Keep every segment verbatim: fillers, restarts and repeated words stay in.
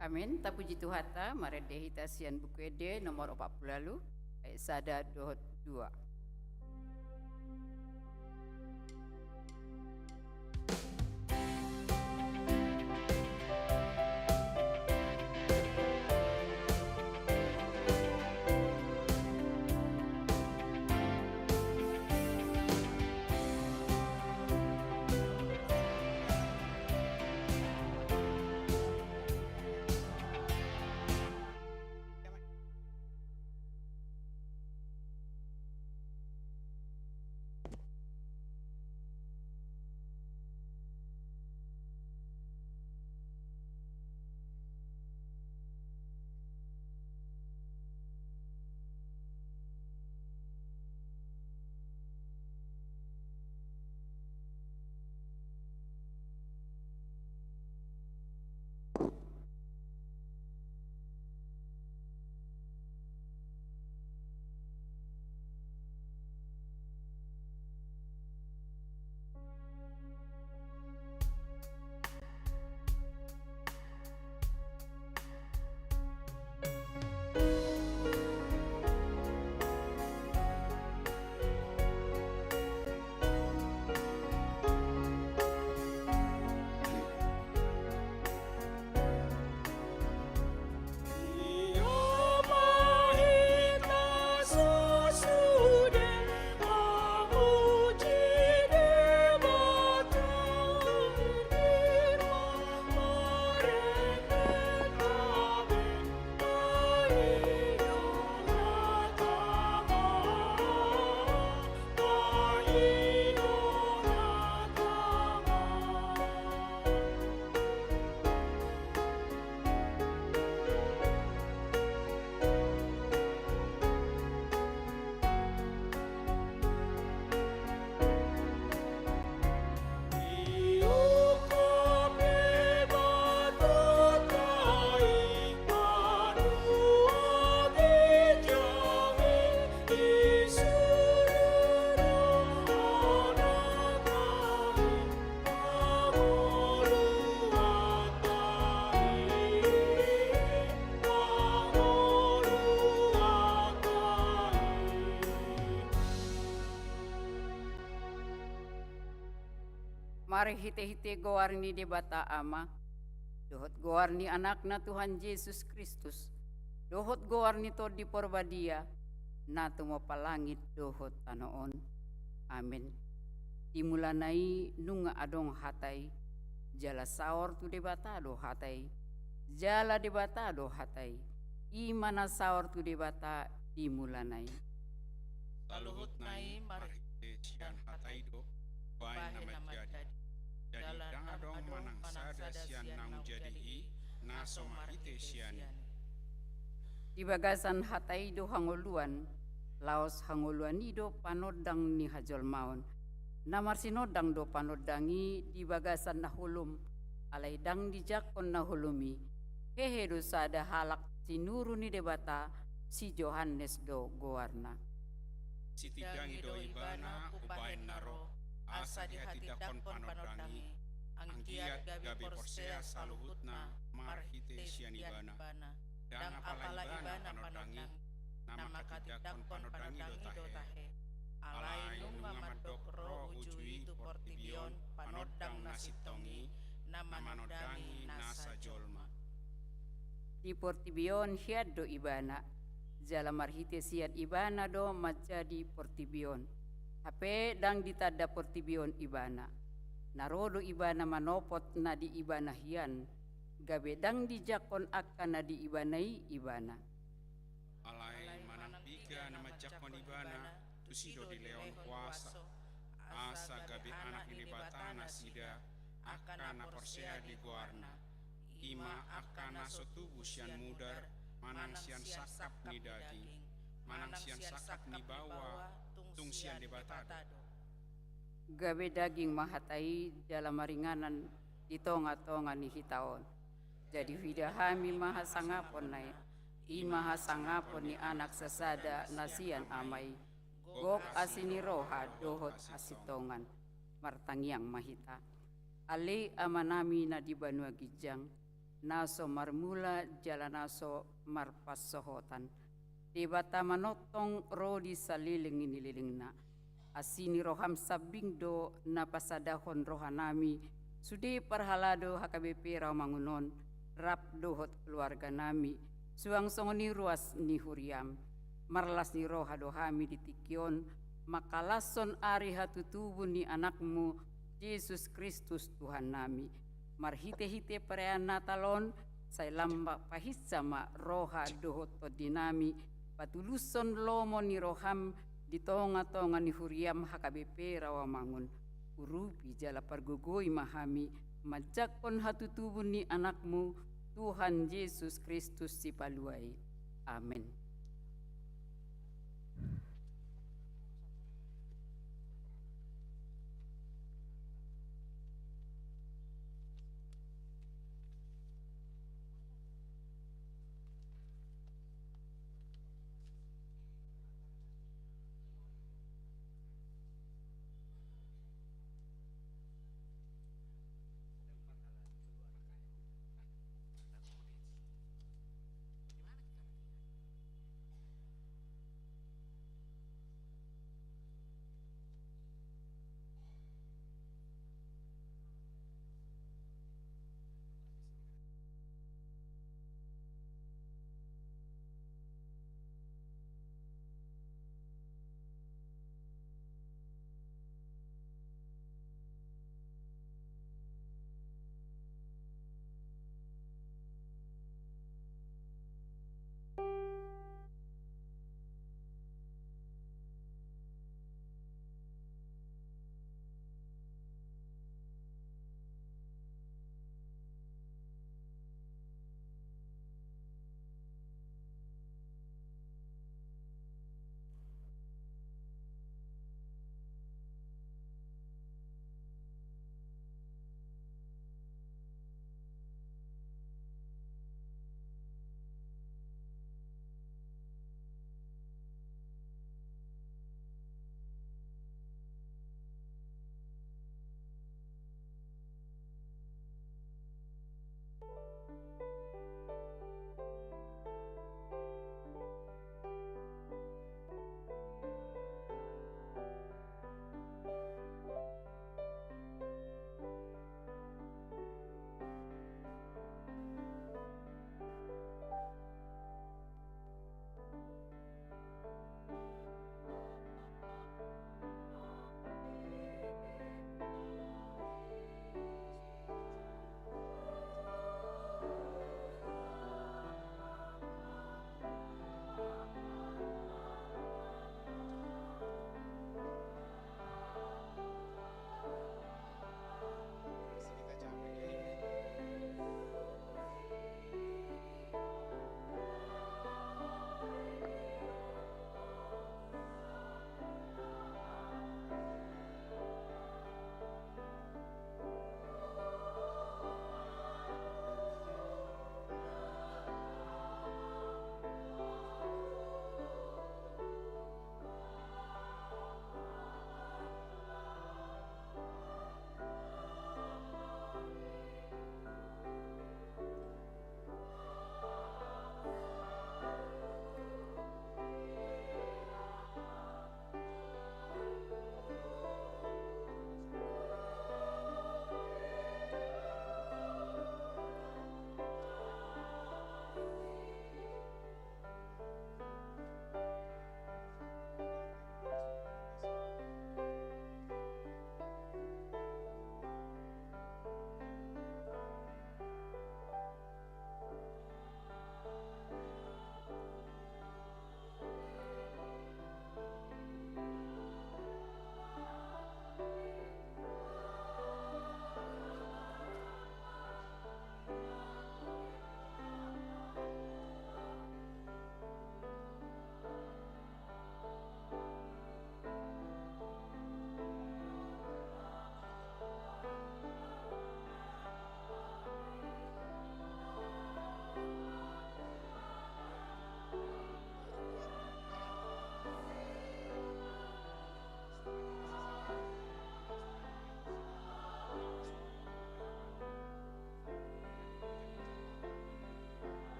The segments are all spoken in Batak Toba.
Amin. Tapuji Tuhanta, marende hita sian Buku Ende nomor opat pulu ualu, ayat sada dohot dua. Marhitehite goar ni Debata Ama, dohot goar ni Anakna Tuhan Jesus Kristus, dohot goar ni Tondi Porbadia, na tumompa langit dohot tano on. Amen. Di mulana i nunga adong hata i, jala saor tu Debata do hata i, jala Debata do hata i. I ma na saor tu Debata di mulana i. Saluhutna i marhite sian hata i do bahen na manjadi. Jadi ndang adong manang sada sian naung jadi i na so marhite sian i. Di bagasan hata i do hangoluan, laos hangoluan i do panondang ni hajolmaon. Na marsinondang do panondang i di bagasan na holom, alai ndang dijangkon na holom i. Hehe do sada halak sinuru ni Debata, si Johannes do goarna. Sitindangi do ibana umbahen na ro, asa dihatindangkon panondang i, anggiat gabe porsea saluhutna marhite sian ibana. Ndang apala ibana panondang i, na manghatindangkon panondang i do tahe. Alai nunga mandok ro uju i tu portibi on panondang na sintong i, na manondangi nasa jolma. Di portibi on hian do ibana, jala marhite sian ibana do manjadi portibi on. Hape ndang ditanda portibi on ibana. Na ro do ibana manopot na di ibana hian, gabe ndang dijangkon angka na di ibana i ibana. Alai manang piga na manjangkon ibana, tusi do dilehon kuasa, asa gabe anak ni Debata nasida, angka na porsea di goarna. I ma angka na so tubu sian mudar, manang sian sangkap ni daging, manang sian sangkap ni baoa, tung sian Debata do. Gabe daging ma hata i jala maringanan di tongatonga ni hita on. Jadi huida hami ma hasangapon na i, i ma hasangapon ni Anak sasada na sian Ama i, gok asi ni roha dohot hasintongan. Martangiang ma hita. Ale Amanami na di banua ginjang, na so marmula jala na so marpansohotan. Debata manongtong ro di saleleng ni lelengna. Asi ni roham sambing do na pasadahon rohanami, sude parhalado H K B P Rawamangun on, rap dohot keluarganami, suang songon i ruas ni huriam. Marlas ni roha do hami di tingki on, mangkalashon ari hatutubun ni Anakmu, Jesus Kristus Tuhannami. Marhite-hite perayaan Natal on, sai lam pahinsa ma roha dohot tondinami, patulushon lomo ni roham di tonga-tonga ni huriam H K B P Rawamangun. Urupi jala pargogoi ma hami, manjangkon hatutubun ni Anakmu, Tuhan Jesus Kristus Sipalua i. Amen.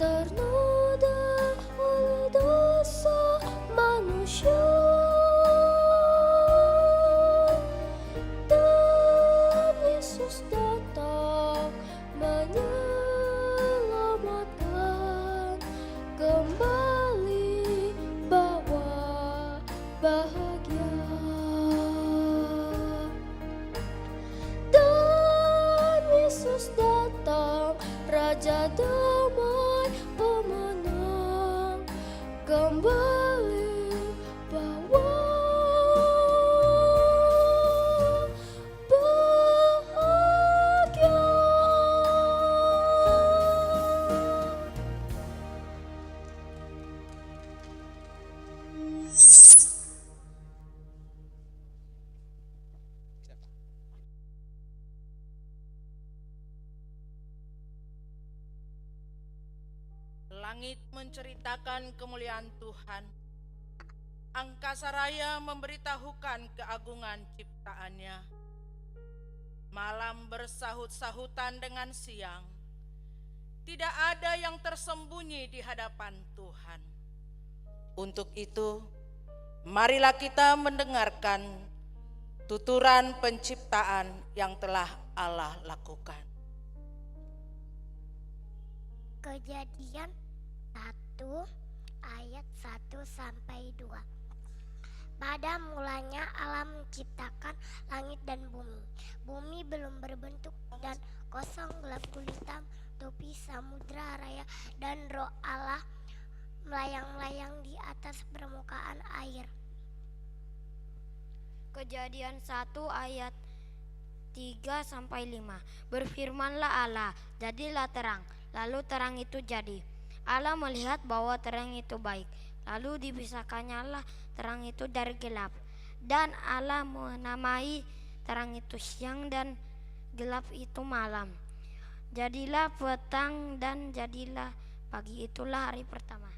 Ternoda oleh dosa manusia, dan Yesus datang menyelamatkan, kembali bawa bahagia. Dan Yesus datang, Raja damai pemenang, kembali bawa bahagia. Langit menceritakan kemuliaan Tuhan. Angkasa raya memberitahukan keagungan ciptaan-Nya. Malam bersahut-sahutan dengan siang. Tidak ada yang tersembunyi di hadapan Tuhan. Untuk itu, marilah kita mendengarkan tuturan penciptaan yang telah Allah lakukan. Kejadian satu ayat satu sampai dua. Pada mulanya Allah menciptakan langit dan bumi. Bumi belum berbentuk dan kosong, gelap gulita menutupi samudra raya, dan Roh Allah melayang-layang di atas permukaan air. Kejadian satu ayat tiga sampai lima. Berfirmanlah Allah, "Jadilah terang." Lalu terang itu jadi. Allah melihat bahwa terang itu baik. Lalu dipisahkannyalah terang itu dari gelap. Dan Allah menamai terang itu siang, dan gelap itu malam. Jadilah petang dan jadilah pagi, itulah hari pertama.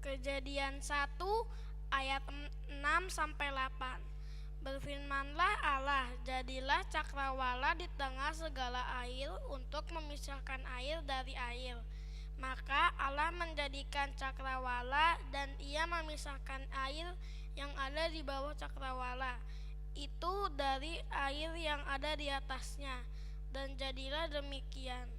Kejadian satu ayat enam sampai delapan. Berfirmanlah Allah, "Jadilah cakrawala di tengah segala air untuk memisahkan air dari air." Maka Allah menjadikan cakrawala, dan Ia memisahkan air yang ada di bawah cakrawala itu dari air yang ada di atasnya, dan jadilah demikian.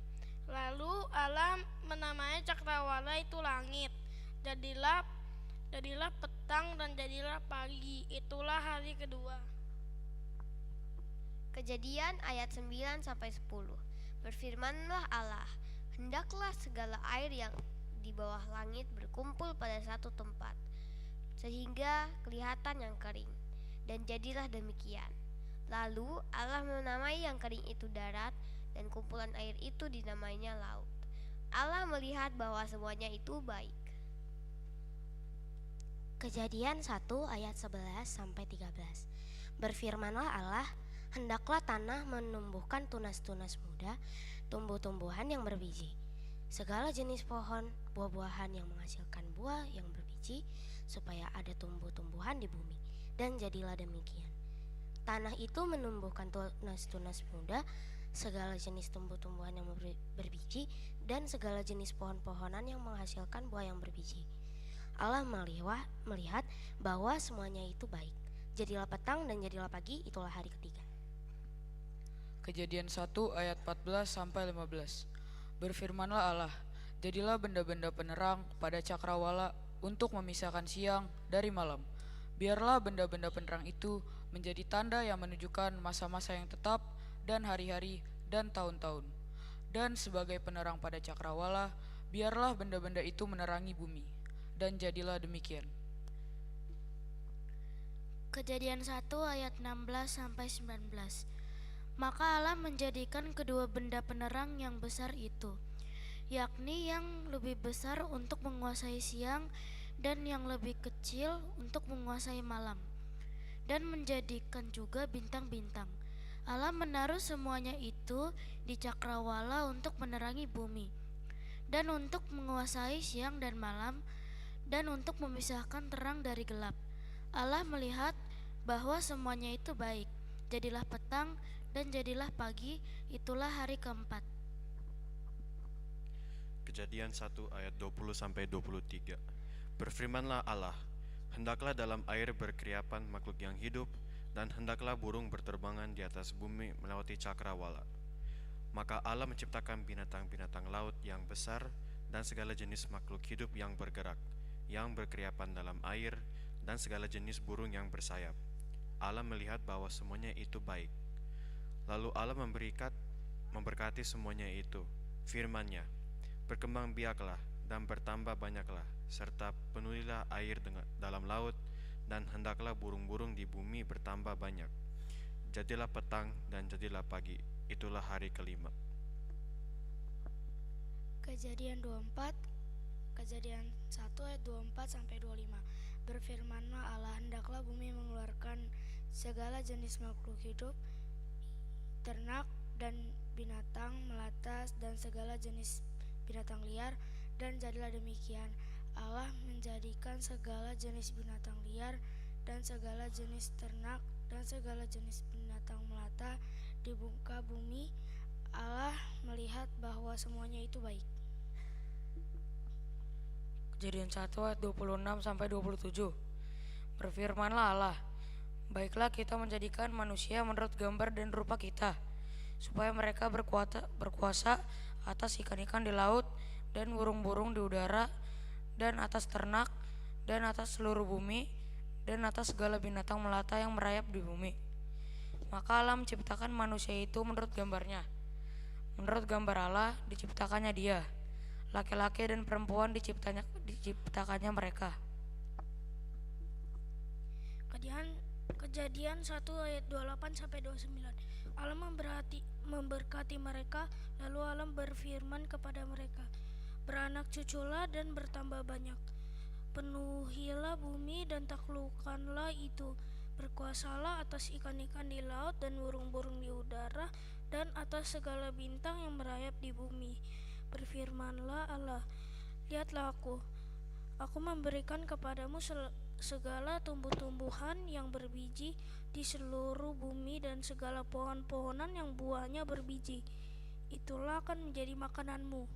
Lalu Allah menamai cakrawala itu langit. Jadilah, jadilah petang dan jadilah pagi. Itulah hari kedua. Kejadian ayat sembilan sampai sepuluh. Berfirmanlah Allah, "Hendaklah segala air yang di bawah langit berkumpul pada satu tempat, sehingga kelihatan yang kering." Dan jadilah demikian. Lalu Allah menamai yang kering itu darat, dan kumpulan air itu dinamainya laut. Allah melihat bahwa semuanya itu baik. Kejadian satu ayat sebelas sampai tiga belas. Berfirmanlah Allah, "Hendaklah tanah menumbuhkan tunas-tunas muda, tumbuh-tumbuhan yang berbiji, segala jenis pohon, buah-buahan yang menghasilkan buah yang berbiji, supaya ada tumbuh-tumbuhan di bumi." Dan jadilah demikian. Tanah itu menumbuhkan tunas-tunas muda, segala jenis tumbuh-tumbuhan yang ber-, berbiji, dan segala jenis pohon-pohonan yang menghasilkan buah yang berbiji. Allah meliwa-, melihat bahwa semuanya itu baik. Jadilah petang dan jadilah pagi, itulah hari ketiga. Kejadian satu ayat empat belas sampai lima belas. Berfirmanlah Allah, "Jadilah benda-benda penerang pada cakrawala untuk memisahkan siang dari malam. Biarlah benda-benda penerang itu menjadi tanda yang menunjukkan masa-masa yang tetap dan hari-hari dan tahun-tahun. Dan sebagai penerang pada cakrawala, biarlah benda-benda itu menerangi bumi." Dan jadilah demikian. Kejadian satu ayat enam belas sampai sembilan belas. Maka Allah menjadikan kedua benda penerang yang besar itu, yakni yang lebih besar untuk menguasai siang dan yang lebih kecil untuk menguasai malam, dan menjadikan juga bintang-bintang. Allah menaruh semuanya itu di cakrawala untuk menerangi bumi, dan untuk menguasai siang dan malam, dan untuk memisahkan terang dari gelap. Allah melihat bahwa semuanya itu baik. Jadilah petang dan jadilah pagi, itulah hari keempat. Kejadian satu ayat dua puluh sampai dua puluh tiga. Berfirmanlah Allah, "Hendaklah dalam air berkeriapan makhluk yang hidup, dan hendaklah burung berterbangan di atas bumi melewati cakrawala." Maka Allah menciptakan binatang-binatang laut yang besar dan segala jenis makhluk hidup yang bergerak, yang berkeriapan dalam air, dan segala jenis burung yang bersayap. Allah melihat bahwa semuanya itu baik. Lalu Allah memberikat, memberkati semuanya itu. Firman-Nya, "Berkembang biaklah dan bertambah banyaklah, serta penuhilah air dengan, dalam laut, dan hendaklah burung-burung di bumi bertambah banyak." Jadilah petang dan jadilah pagi. Itulah hari kelima. Kejadian dua empat, Kejadian satu ayat dua empat sampai dua lima. Berfirmanlah Allah, "Hendaklah bumi mengeluarkan segala jenis makhluk hidup, ternak dan binatang melata dan segala jenis binatang liar," dan jadilah demikian. Allah menjadikan segala jenis binatang liar dan segala jenis ternak dan segala jenis binatang melata di muka bumi. Allah melihat bahwa semuanya itu baik. Kejadian satu ayat dua puluh enam sampai dua puluh tujuh. Berfirmanlah Allah, "Baiklah, kita menjadikan manusia menurut gambar dan rupa kita, supaya mereka berkuata-, berkuasa atas ikan-ikan di laut dan burung-burung di udara, dan atas ternak, dan atas seluruh bumi, dan atas segala binatang melata yang merayap di bumi." Maka Allah menciptakan manusia itu menurut gambar-Nya. Menurut gambar Allah diciptakannya dia. Laki-laki dan perempuan diciptanya, diciptakannya mereka. Kejadian, Kejadian satu ayat dua puluh delapan sampai dua puluh sembilan. Allah memberhati-, memberkati mereka, lalu Allah berfirman kepada mereka, "Beranak cuculah dan bertambah banyak. Penuhilah bumi dan taklukkanlah itu. Berkuasalah atas ikan-ikan di laut dan burung-burung di udara, dan atas segala bintang yang merayap di bumi." Berfirmanlah Allah, "Lihatlah Aku, Aku memberikan kepadamu sel-, segala tumbuh-tumbuhan yang berbiji di seluruh bumi dan segala pohon-pohonan yang buahnya berbiji. Itulah akan menjadi makananmu."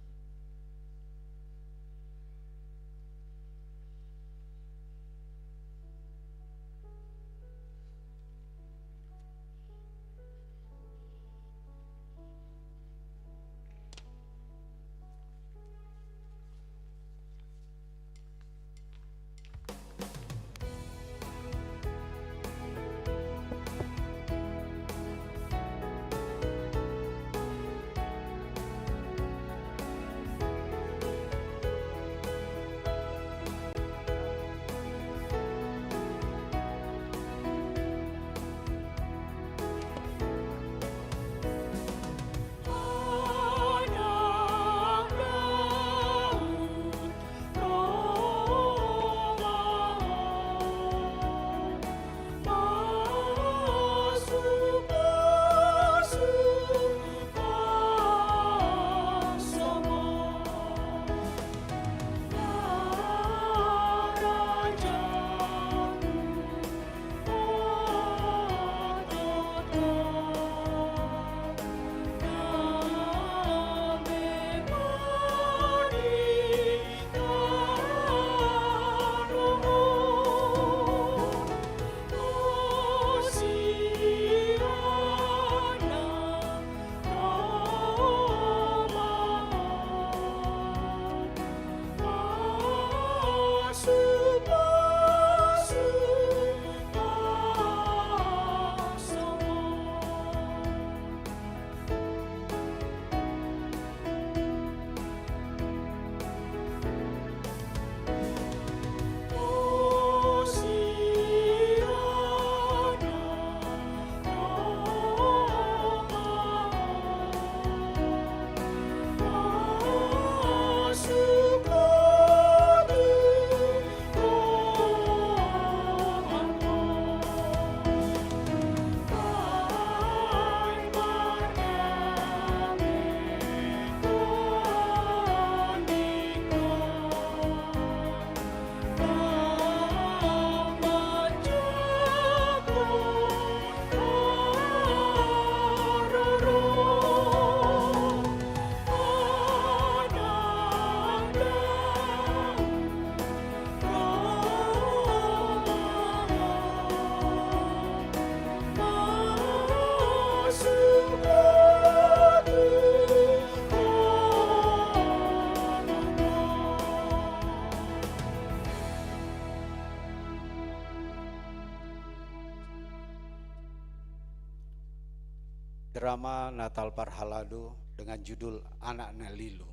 Drama Natal Parhalado dengan judul Anak na Lilu.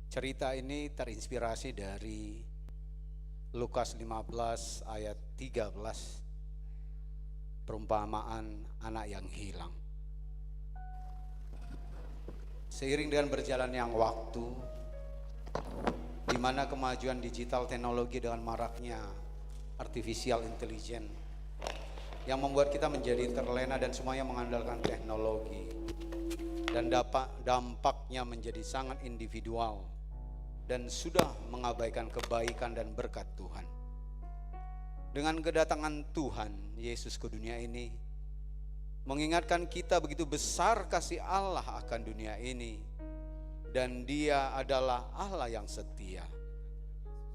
Cerita ini terinspirasi dari Lukas lima belas ayat tiga belas, perumpamaan anak yang hilang. Seiring dengan berjalannya waktu, di mana kemajuan digital teknologi dengan maraknya artificial intelligence yang membuat kita menjadi terlena dan semuanya mengandalkan teknologi, dan dapat dampaknya menjadi sangat individual dan sudah mengabaikan kebaikan dan berkat Tuhan. Dengan kedatangan Tuhan Yesus ke dunia ini, mengingatkan kita begitu besar kasih Allah akan dunia ini, dan Dia adalah Allah yang setia.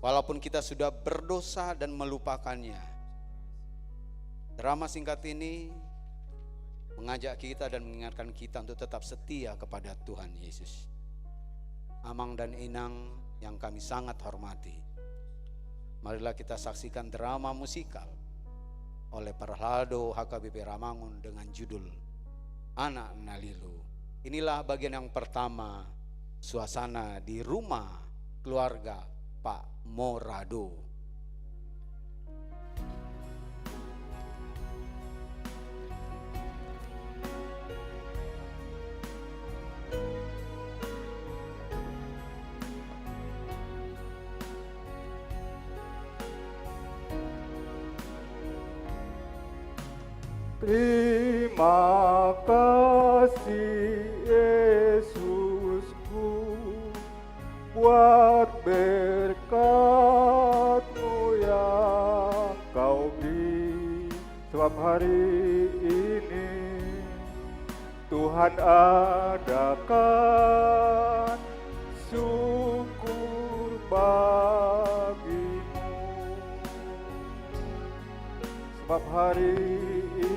Walaupun kita sudah berdosa dan melupakannya, drama singkat ini mengajak kita dan mengingatkan kita untuk tetap setia kepada Tuhan Yesus. Amang dan Inang yang kami sangat hormati, marilah kita saksikan drama musikal oleh Parhalado H K B P Ramangun dengan judul Anak na Lilu. Inilah bagian yang pertama, suasana di rumah keluarga Pak Morado. Terima kasih Yesusku, buat berkat-Mu yang Kau beri. Sebab hari ini Tuhan adakan syukur bagi-Mu. Sebab hari ini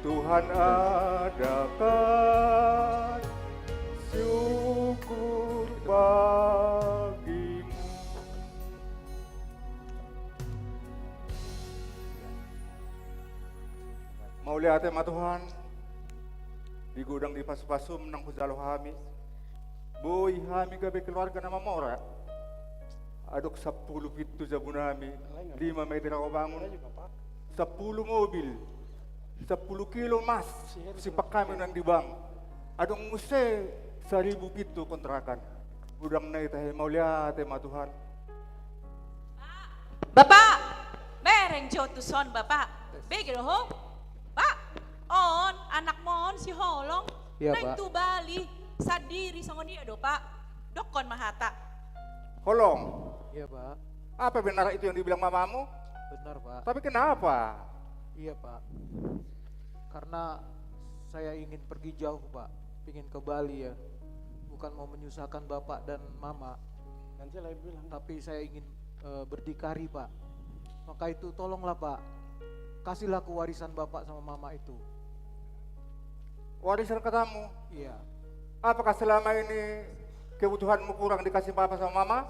Tuhan adakan syukur bagi-Mu. Mauliate ma Tuhan, di godang di pasu-pasu-M nang hujalo hami. Boi hami gabe keluarga na mamora. Adong sampulu pitu jabu nami, lima meter au bangun, sampulu mobil, sampulu kilo emas simpan hami nang di bank. Adong muse saribu pitu kontrakan. Godang na i tahe, mauliate ma Tuhan. Bapak, bereng jo tu son Bapak. Bege do ho? Pak, on, anakmu on si Holong. Iya, Pak. Naeng tu Bali, sandiri songon i do, Pak. Dokkon ma hata. Holong. Iya, Pak. Apa benar itu yang dibilang mamamu? Benar, Pak. Tapi kenapa? Iya, Pak. Karena saya ingin pergi jauh, Pak. Ingin ke Bali, ya. Bukan mau menyusahkan Bapak dan Mama. Tapi saya ingin, eh, berdikari, Pak. Maka itu tolonglah, Pak. Kasihlah ke warisan Bapak sama Mama itu. Warisan katamu? Iya. Apakah selama ini kebutuhanmu kurang dikasih Papa sama Mama?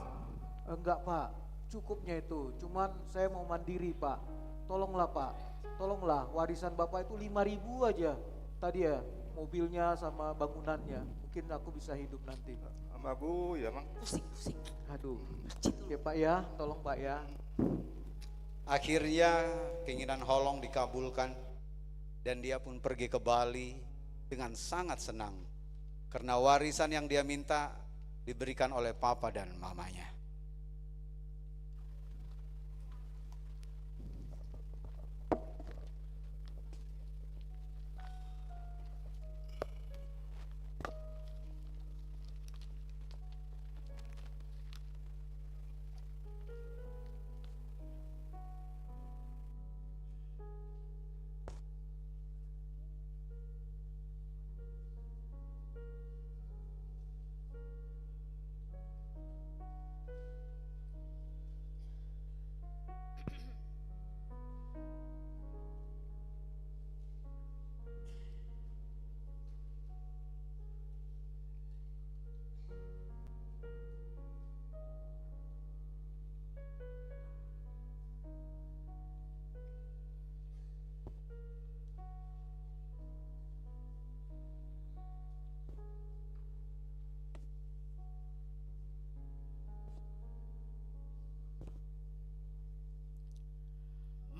Enggak, Pak. Cukupnya itu. Cuman saya mau mandiri, Pak. Tolonglah, Pak. Tolonglah, warisan Bapak itu lima ribu aja. Tadi ya, mobilnya sama bangunannya. Mungkin aku bisa hidup nanti. Ama gue ya, Mang. Pusing, pusing. Aduh. Masjid lu. Ya, Pak ya, tolong, Pak ya. Akhirnya keinginan Holong dikabulkan dan dia pun pergi ke Bali dengan sangat senang karena warisan yang dia minta diberikan oleh papa dan mamanya.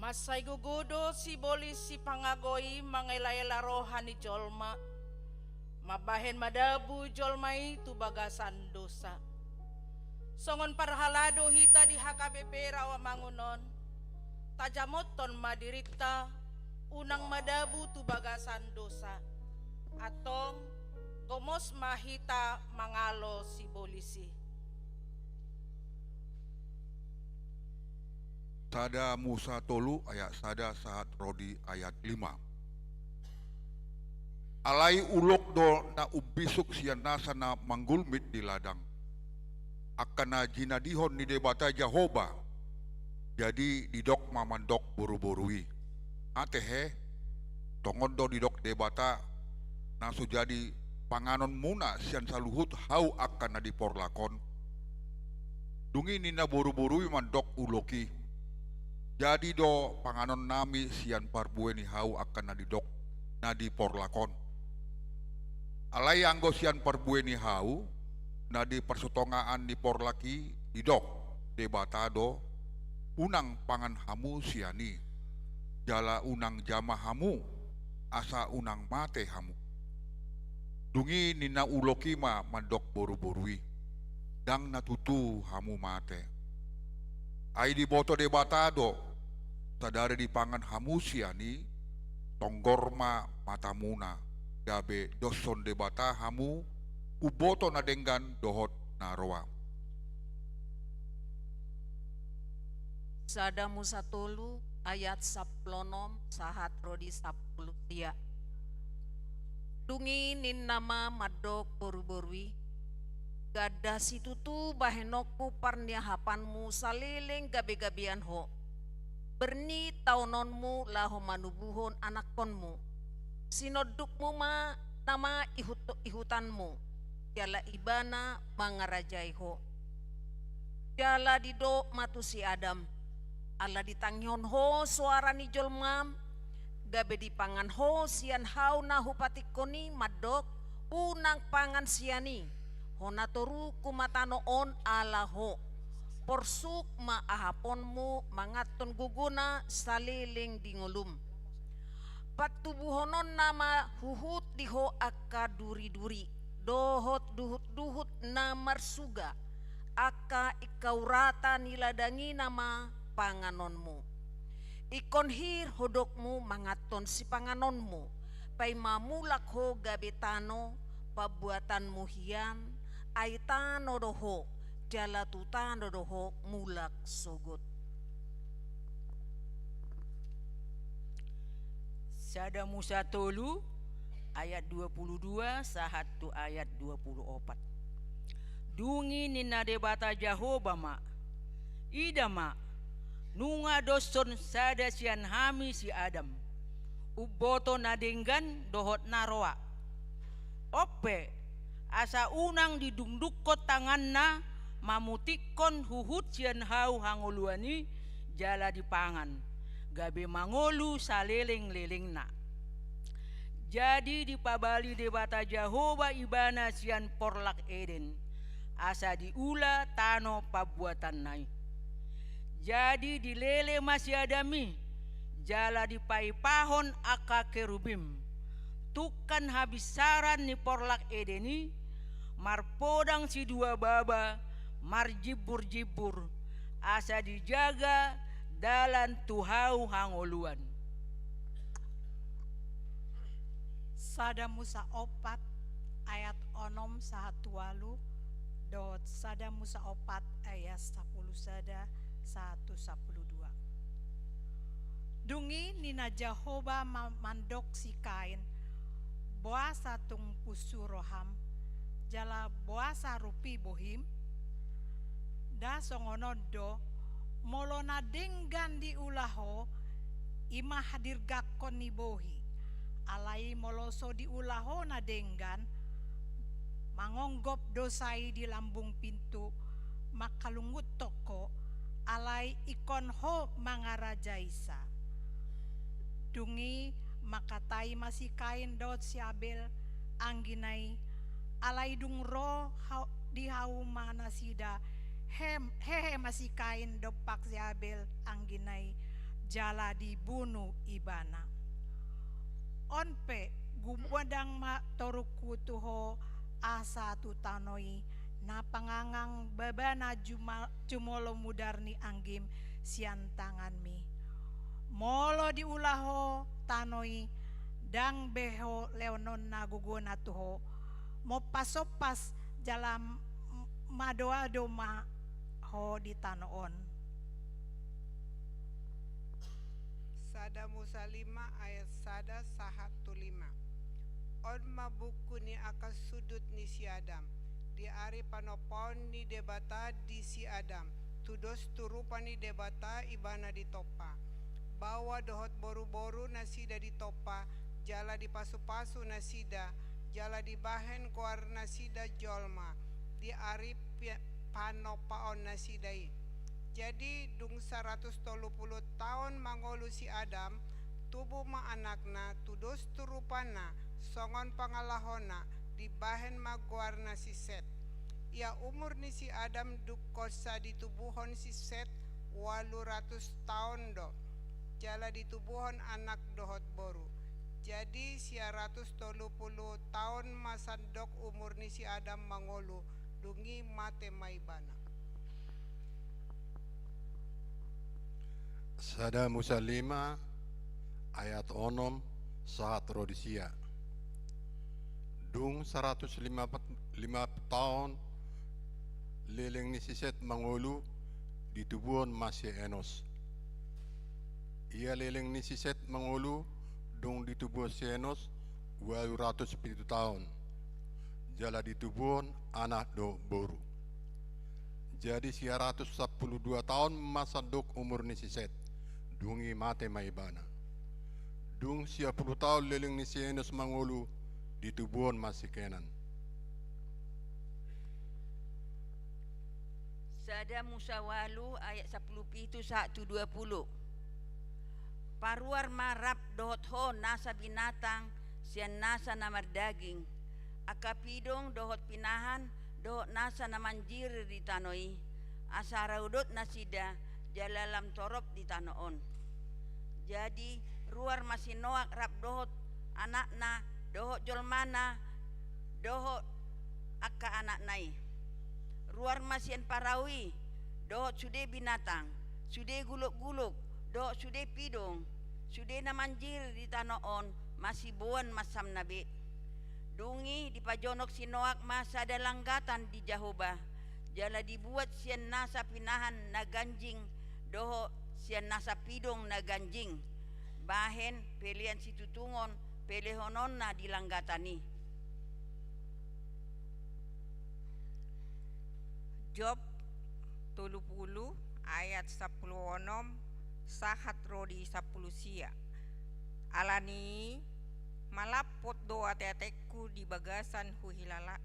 Mansai gogo do sibolis sipangago i mangelaela roha ni jolma, mambahen madabu jolma i tu bagasan dosa. Songon parhalado hita di H K B P Rawamangun on, tajamothon ma dirinta, unang madabu tu bagasan dosa. Antong, gomos ma hita mangalo sibolis i. Sada Musa tolu ayat sada sahat ro di ayat lima. Alai ulok do na umbisuk sian nasa na manggulmit di ladang, angka na jinadihon ni Debata Jahowa. Jadi didok ma mandok boruboru i: Ate he, tongon do didok Debata, na so jadi panganonmuna sian saluhut hau angka na di porlak on. Dung i ninna boruboru i mandok ulok i: Jadi do panganonnami sian parbue ni hau angka na didok na di porlak on. Alai anggo sian parbue ni hau na di parsitongaan ni porlak i, didok Debata do: Unang pangan hamu sian i, jala unang jama hamu, asa unang mate hamu. Dung i ninna ulok i ma mandok boruboru i: Ndang na tutu hamu mate. Ai diboto Debata do, sadari dipangan hamu sian i, tonggor ma matamuna, gabe doshon Debata hamu, umboto na denggan dohot na roa. Sada Musa tolu ayat sampulu onom sahat ro di sampulu sia. Dung i ninna ma mandok boruboru i: Ganda situtu bahenonku parniahapanmu saleleng gabegabean ho, ber ni taononmu laho manubuhon anakkonmu. Sinondukmu ma nama ihut-, ihutanmu, jala ibana mangarajai ho. Jala didok ma tu si Adam: Ala ditangihon ho soara ni jolmam, gabe dipangan ho sian hau na hupatingkon i, mandok: Unang pangan sian i, hona torungku ma tano on ala ho. Porsuk ma ahaponmu manganhon gogona saleleng di ngolum. Patubuhononna ma huhut di ho angka duriduri dohot duhutduhut na marsuga, angka ingkau rata ni ladang i nama panganonmu. Ingkon hir hodokmu manganhon sipanganonmu, paima mulak ho gabe tano pambuatanmu hian, ai tano do ho, jala tu tano do ho mulak sogot. Sada Musa tolu ayat dua pulu dua sahat tu ayat dua pulu opat. Dung i ninna Debata Jahowa ma: Ida ma, nunga doshon sada sian hami si Adam, umboto na denggan dohot na roa. On pe, asa unang didungdungkon tanganna mamutikkon huhut sian hau hangoluan i, jala dipangan, gabe mangolu salelenglelengna. Jadi dipabali Debata Jahowa ibana sian porlak Eden, asa diula tano pambuatanna i. Jadi dilele ma si Adam i, jala dipaipahon angka kerubim. Tungkan habinsaran ni porlak Eden i, marpodang sidua baba, marjimburjimbur, asa dijaga dalan tu hau hangoluan. Sada Musa opat ayat onom sahat tu ualu, dohot sada Musa opat ayat sampulu sada sahat tu sampulu dua. Dung i ninna Jahowa ma-, mandok si Kain: Boasa tung punsu roham, jala boasa rupi bohim? Nda songon on do, molo na denggan diula ho, i ma hadirgangkon ni bohi. Alai molo so diula ho na denggan, mangonggop dosa i di lambung pintu, mangkalungunhon ho, alai ingkon ho mangarajaisa. Dung i mangkatai ma si Kain dohot si Abel anggina i, alai dung ro ha-, di hauma nasida, hem-, hehe ma si Kain dompak si Abel anggina i, jala dibunu ibana. On pe, gumodang ma torungku tu ho asa tu tano i, na pangangang babana juma-, jumolo mudar ni anggim sian tanganmi. Molo diula ho tano i, ndang be ho leononna gogona tu ho, mompasompas jala m-, madoado ma ho di tano on. Sada Musa lima ayat sada sahat tu lima. On ma buku ni angka sundut ni si Adam, di ari panompaon ni Debata di si Adam, tudos tu rupa ni Debata ibana ditompa. Baoa dohot boruboru nasida ditompa, jala dipasupasu nasida, jala dibahen goar nasida jolma, di ari pi-, panompaon nasida i. Jadi, dung saratus tolu pulu taon mangolu si Adam, tubu ma anakna, tudos tu rupana, songon pangalahona, dibahen ma goarna si Set. Ia umur ni si Adam dungkon sa ditubuhon si Set, ualu ratus taon do. Jala ditubuhon anak dohot boru. Jadi, sia ratus tolu pulu taon ma sandok umur ni si Adam mangolu, dung i mate ma ibana. Sada Musa lima ayat onom sahat ro di sia. Dung saratus lima, lima taon leleng ni si Set mangolu, ditubuhon ma si Enos. Ia leleng ni si Set mangolu, dung ditubuhon si Enos, ualu ratus pitu taon. Jala ditubuhon anak dohot boru. Jadi sia ratus sampulu dua taon ma sandok umur ni si Set, dung i mate ma ibana. Dung sia pulu taon leleng ni si Enos mangolu, ditubuhon ma si Kenan. Sada Musa ualu ayat sampulu pitu sahat tu dua pulu. Paruar ma rap dohot ho nasa binatang sian nasa na mardaging, angka pidong dohot pinahan dohot nasa na manjirir di tano i, asa ra udot nasida jala lam torop di tano on. Jadi ruar ma si Noak rap dohot anakna dohot jolmana dohot angka anakna i. Ruar ma sian parau i dohot sude binatang, sude gulukguluk dohot sude pidong, sude na manjirir di tano on masiboan mansamna be. Dung i dipajonok si Noak ma sada langgatan di Jahowa, jala dibuat sian nasa pinahan na ganjing dohot sian nasa pidong na ganjing, bahen pelean situtungon pelehononna di langgatan i. Job tolu pulu ayat sampulu onom sahat ro di sampulu sia. Alani i malampot do ateatengku di bagasan huhilala.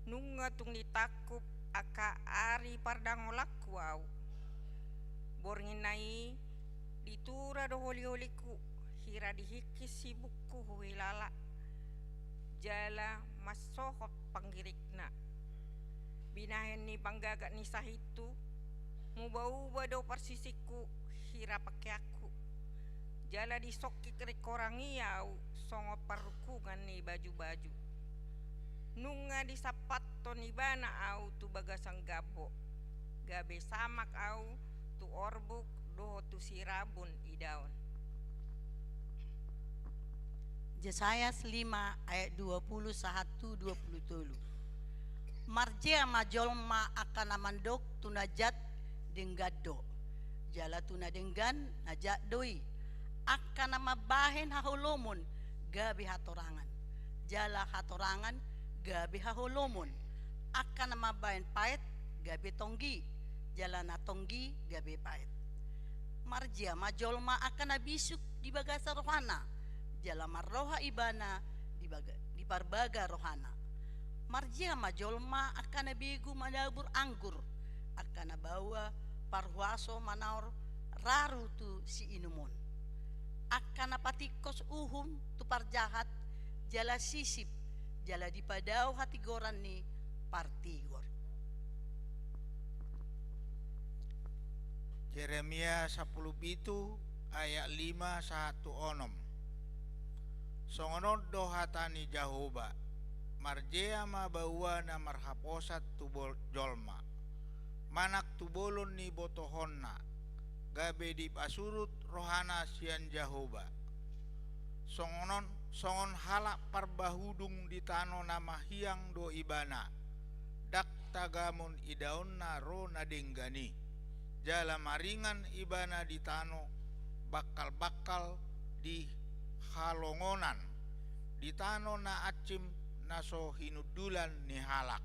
Nunga tung ditangkup angka ari pardangolanku au. Borngin na i ditura do holiholingku, hira dihingkis sibukku huhilala, jala mansohot panggirikna. Binahen ni panggagat ni sahithu, mubauba do parsisingku hira pakeanku. Jala disongkik ringkorang i au songon parrungkungan ni bajubaju. Nunga disampathon ibana au tu bagasan gambo, gabe samak au tu orbuk dohot tu sirabun idaon. Jesaya lima ayat dua pulu sahat tu dua pulu tolu. Marjea ma jolma angka na mandok tu na jat denggan do, jala tu na denggan na jat do i. Angka na mambahen haholomon gabe hatorangan, jala hatorangan gabe haholomon. Angka na mambahen paet gabe tonggi, jala na tonggi gabe paet. Marjea ma jolma angka na bisuk di bagasan rohana, jala marroha ibana di baga-, di parbaga rohana. Marjea ma jolma angka na begu manabur anggur, angka na baoa parhuaso manaor raru tu siinumon. Angka na patingkos uhum tu parjahat, jala sisip, jala dipadao hatigoran ni partigor. Jeremia sampulu pitu ayat lima sahat tu onom. Songon on do hata ni Jahowa: Marjea ma baoa na marhaposan tu bol-, jolma, manang tu bolon ni botohonna, gabe dipasurut rohana sian Jahowa. Songon on, songon halak parbahudung di tano na mahiang do ibana, ndang tagamon idaonna ro na denggan i, jala maringan ibana di tano bangkal-bangkal di halongonan, di tano na ansim na so hinundulan ni halak.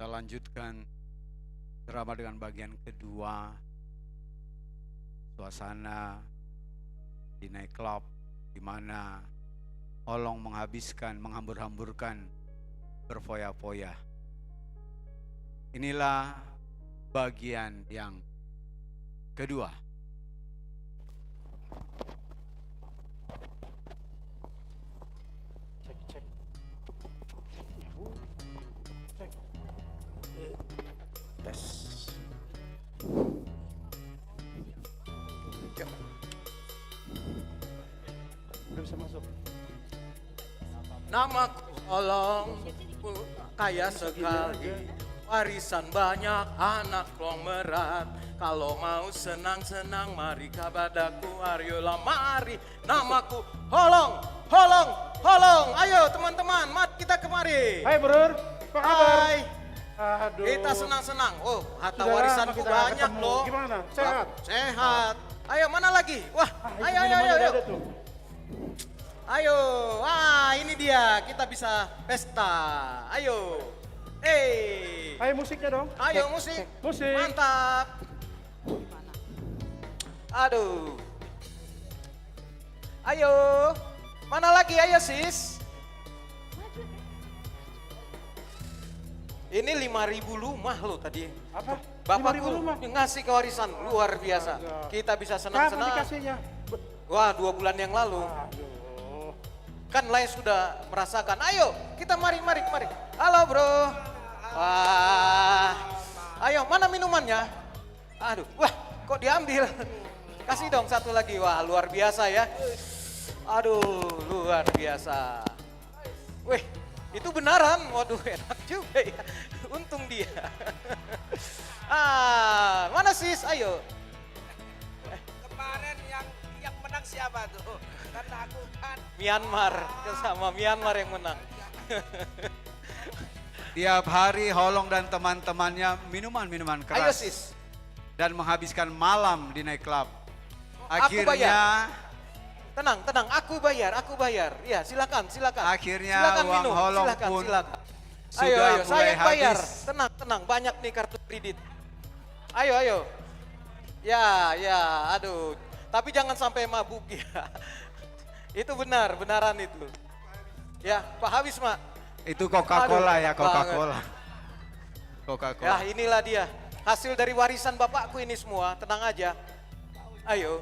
Kita lanjutkan ceramah dengan bagian kedua, suasana di night club, di mana Holong menghabiskan, menghambur-hamburkan, berfoya-foya. Inilah bagian yang kedua. Cek, cek. Cek. Tes. Udah bisa masuk. Namaku Holong, kaya sekali, warisan banyak, anak konglomerat. Kalau mau senang-senang, mari kepadaku, ayolah mari. Namaku Holong, Holong, Holong. Ayo teman-teman, mari kita kemari. Hai, Brur. Apa kabar? Hai. Aduh. Kita senang-senang. Oh, harta warisanku banyak loh. Sudah lama kita nggak ketemu. Gimana? Sehat? Sehat. Ayo, mana lagi? Wah, ayo, ayo, ayo, ayo. Ah, itu minuman udah ada tuh. Ayo, ah, ini dia, kita bisa pesta. Ayo. Eh. Ayo, musiknya dong. Ayo, musik. Musik. Mantap. Aduh. Ayo. Mana lagi? Ayo, sis. Ini lima ribu rumah lo tadi. Apa? Bapakku ngasih ke warisan, luar biasa. Astaga. Kita bisa senang-senang. Kapan dikasihnya? Wah, dua bulan yang lalu. Aduh. Kan Lai sudah merasakan. Ayo, kita mari, mari, mari. Halo, Bro. Wah. Ayo, mana minumannya? Aduh, wah, kok diambil? Kasih dong satu lagi. Wah, luar biasa ya. Aduh, luar biasa. Weh, itu benaran. Waduh, enak juga ya. Untung dia. Ah, mana sis? Ayo. Kemarin yang, yang menang siapa tuh? Kan aku kan. Myanmar, sama Myanmar yang menang. Tiap hari Holong dan teman-temannya minuman-minuman keras. Ayo, sis. Dan menghabiskan malam di night club. Aku bayar. Akhirnya. Tenang, tenang, aku bayar, aku bayar. Ya, silakan, silakan. Silakan minum, silakan, silakan. Akhirnya uang Holong pun sudah mulai habis. Ayo, ayo, saya yang bayar. Tenang, tenang, banyak nih kartu kredit. Ayo, ayo. Ya, ya, aduh. Tapi jangan sampai mabuk ya. Itu benar, benaran itu. Ya, Pak Habis, Mak. Itu Coca-Cola ya, Coca-Cola. Aduh, enak banget. Coca-Cola. Ya, inilah dia. Hasil dari warisan bapakku ini semua, tenang aja. Ayo.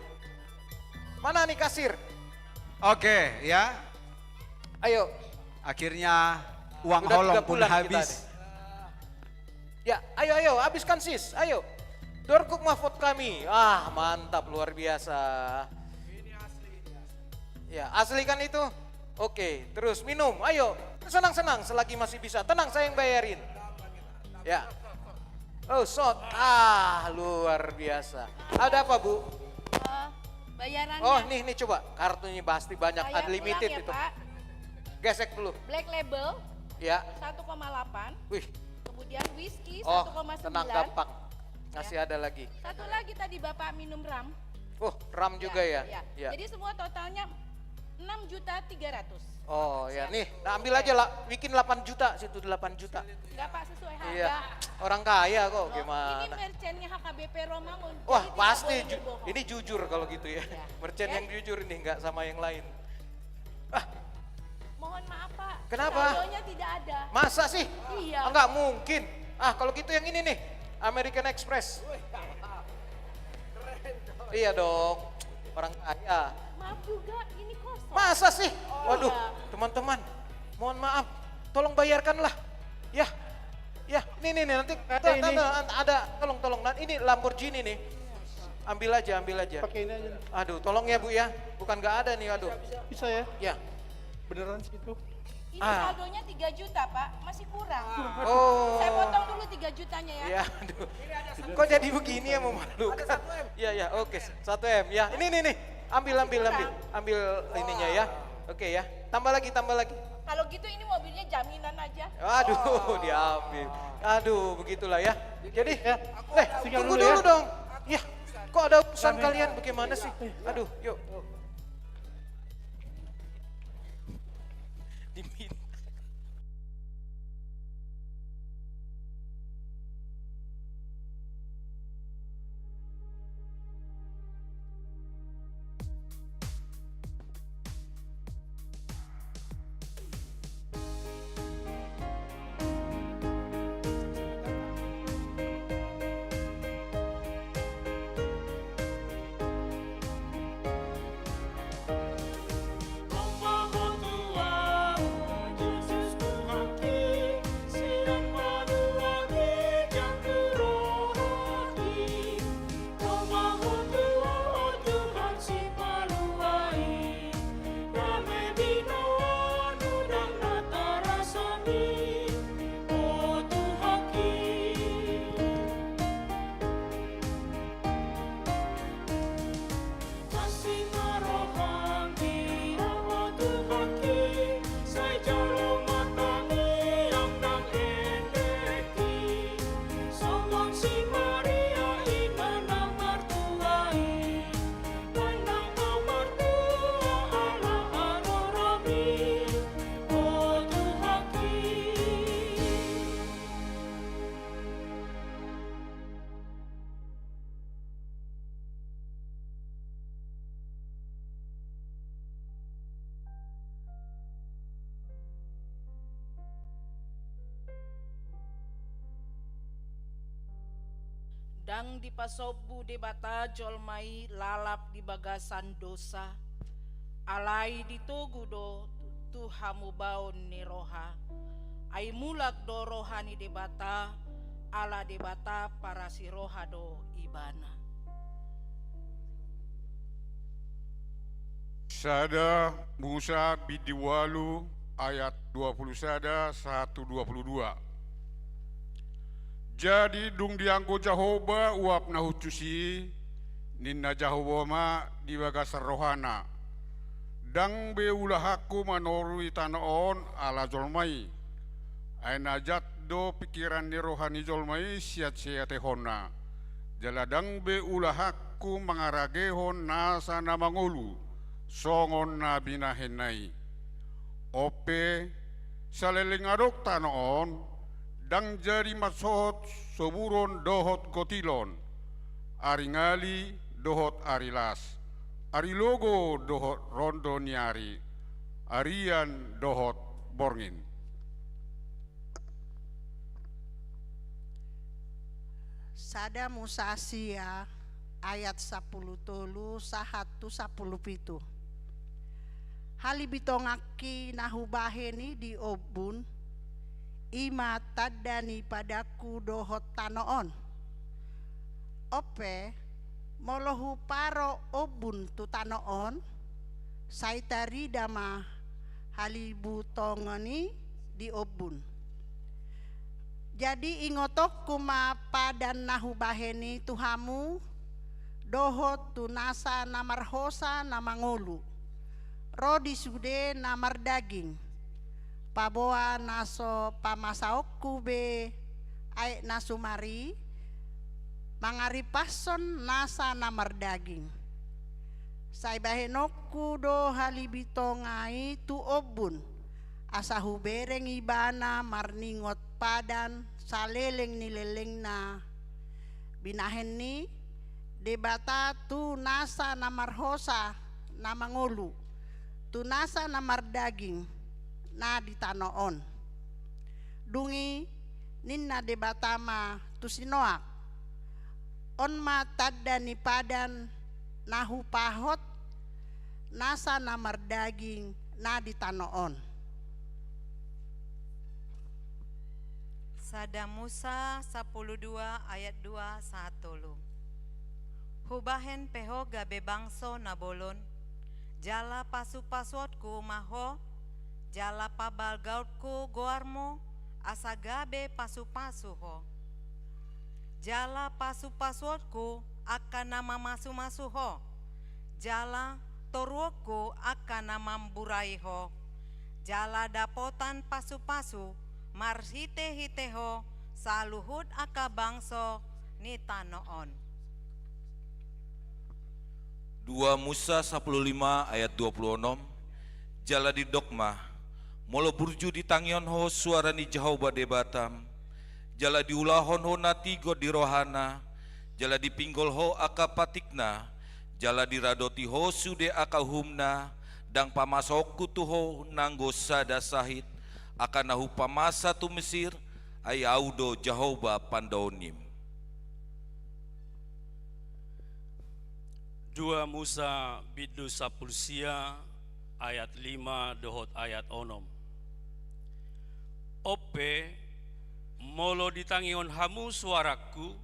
Mana nih kasir? Oke, ya. Ayo. Akhirnya uang Holong pun habis. Udah tiga bulan kita nih. Ya, ayo, ayo, habiskan, sis, ayo. Dorguk ma vodkami. Ah, mantap, luar biasa. Ya, asli kan itu? Oke, terus minum, ayo. Senang-senang selagi masih bisa. Tenang, saya yang bayarin. Ya. Oh, shot. Ah, luar biasa. Ada apa, Bu? Eh, bayarannya. Oh, nih, nih, coba. Kartunya pasti banyak, unlimited itu. Saya ulang ya, Pak. Gesek dulu. Black Label, ya, satu koma delapan. Wih. Kemudian whisky, oh, satu koma sembilan. Tenang, gampang. Ya. Masih ada lagi. Satu lagi tadi Bapak minum rum. Oh, rum juga ya? Ya, ya. Ya. Jadi semua totalnya enam juta tiga ratus. Oh, ya. Nih, nah, ambil aja lah. Bikin delapan juta situ, delapan juta. Enggak, Pak, sesuai harga. Iya. Orang kaya kok, gimana? Ini merchannya H K B P Romangun. Wah, pasti. Ini jujur kalau gitu ya. Iya. Merchant yang jujur ini, enggak sama yang lain. Ah. Mohon maaf, Pak. Kenapa? Saldonya tidak ada. Masa sih? Iya. Enggak mungkin. Ah, kalau gitu yang ini nih. American Express. Iya dong. Orang kaya. Maaf juga, ini kosong. Masa sih? Waduh, teman-teman. Mohon maaf. Tolong bayarkanlah. Ya. Ya, nih, nih, nih, nanti ada, ada, tolong, tolong. Nah, ini Lamborghini nih. Ambil aja, ambil aja. Pakai ini aja. Aduh, tolong ya, Bu, ya. Bukan nggak ada nih, aduh. Bisa ya? Ya. Beneran sih itu. Ini saldonya tiga juta, Pak. Masih kurang. Oh. Saya potong dulu tiga jutanya ya. Ya, aduh. Kok jadi begini ya, mau malu? Ada satu M. Ya, ya, oke. Satu M, ya. Ini, ini, nih. Ambil, ambil, ambil. Ambil ininya ya. Oke ya. Tambah lagi, tambah lagi. Kalau gitu ini mobilnya jaminan aja. Aduh, diambil. Aduh, begitulah ya. Jadi, eh, tunggu dulu dong. Ya, kok ada urusan kalian? Bagaimana sih? Aduh, yuk. Diminta. Ndang dipasombu Debata jolma i lalap di bagasan dosa, alai ditogu do tu hamubaon ni roha. Ai mulak do roha ni Debata, ala Debata parasi roha do ibana. Sada Musa bindu ualu ayat dua pulu sada sahat tu dua pulu dua. Jadi dung dianggo Jahowa uap na hushus i, ninna Jahowa ma di bagasan rohana: Ndang be ulahanku manorui tano on ala jolma i. Ai na jat do pingkiran ni roha ni jolma i sian siatehonna. Jala ndang be ulahanku mangaragehon nasa na mangolu, songon na binahenna i. On pe, saleleng adong tano on, ndang jadi marsohot soburon dohot gotilon, ari ngali dohot ari las, ari logo dohot rondo ni ari, arian dohot borngin. Sada Musa sia ayat sampulu tolu sahat tu sampulu pitu. Halibitonganki na hubahen i di ombun, i ma tanda ni padanku dohot tano on. On pe, molo huparo ombun tu tano on, sai tarida ma halibitongan i di ombun. Jadi ingotonku ma padan na hubahen i tu hamu, dohot tu nasa na marhosa na mangolu, ro di sude na mardaging, paboa na so pamasaonku be aek na sumar i, mangaripashon nasa na mardaging. Sai bahenonku do halibitonga i tu ombun, asa hubereng ibana marningot padan saleleng ni lelengna. Binahen ni Debata tu nasa na marhosa na mangolu, tu nasa na mardaging na di tano on. Dung i ninna Debata ma tu si Noak: On ma tanda ni padan na hupahot nasa na mardaging na di tano on. Sada Musa sampulu dua ayat dua sahat tolu. Hubahen pe ho gabe bangso na bolon, jala pasupasuonku ma ho, jala pabalgaonku goarmu, asa gabe pasupasu ho. Jala pasupasuonku angka na mamasumasu ho, jala toruonku angka na mamburai ho, jala dapotan pasupasu marhitehite ho saluhut angka bangso ni tano on. Dua Musa sampulu lima ayat dua pulu onom. Jala didok ma: Molo burju ditangihon ho suara ni Jahowa Debatam, jala diulahon ho na tigor di rohana, jala dipinggol ho angka patikna, jala diradoti ho sude angka uhumna, ndang pamasaonku tu ho nanggo sada sahit, angka na hupamasa tu Mesir, ai Ahu do Jahowa pandaonim. Dua Musa bindu sampulu sia ayat lima dohot ayat onom. On pe, molo ditangihon hamu suarangku,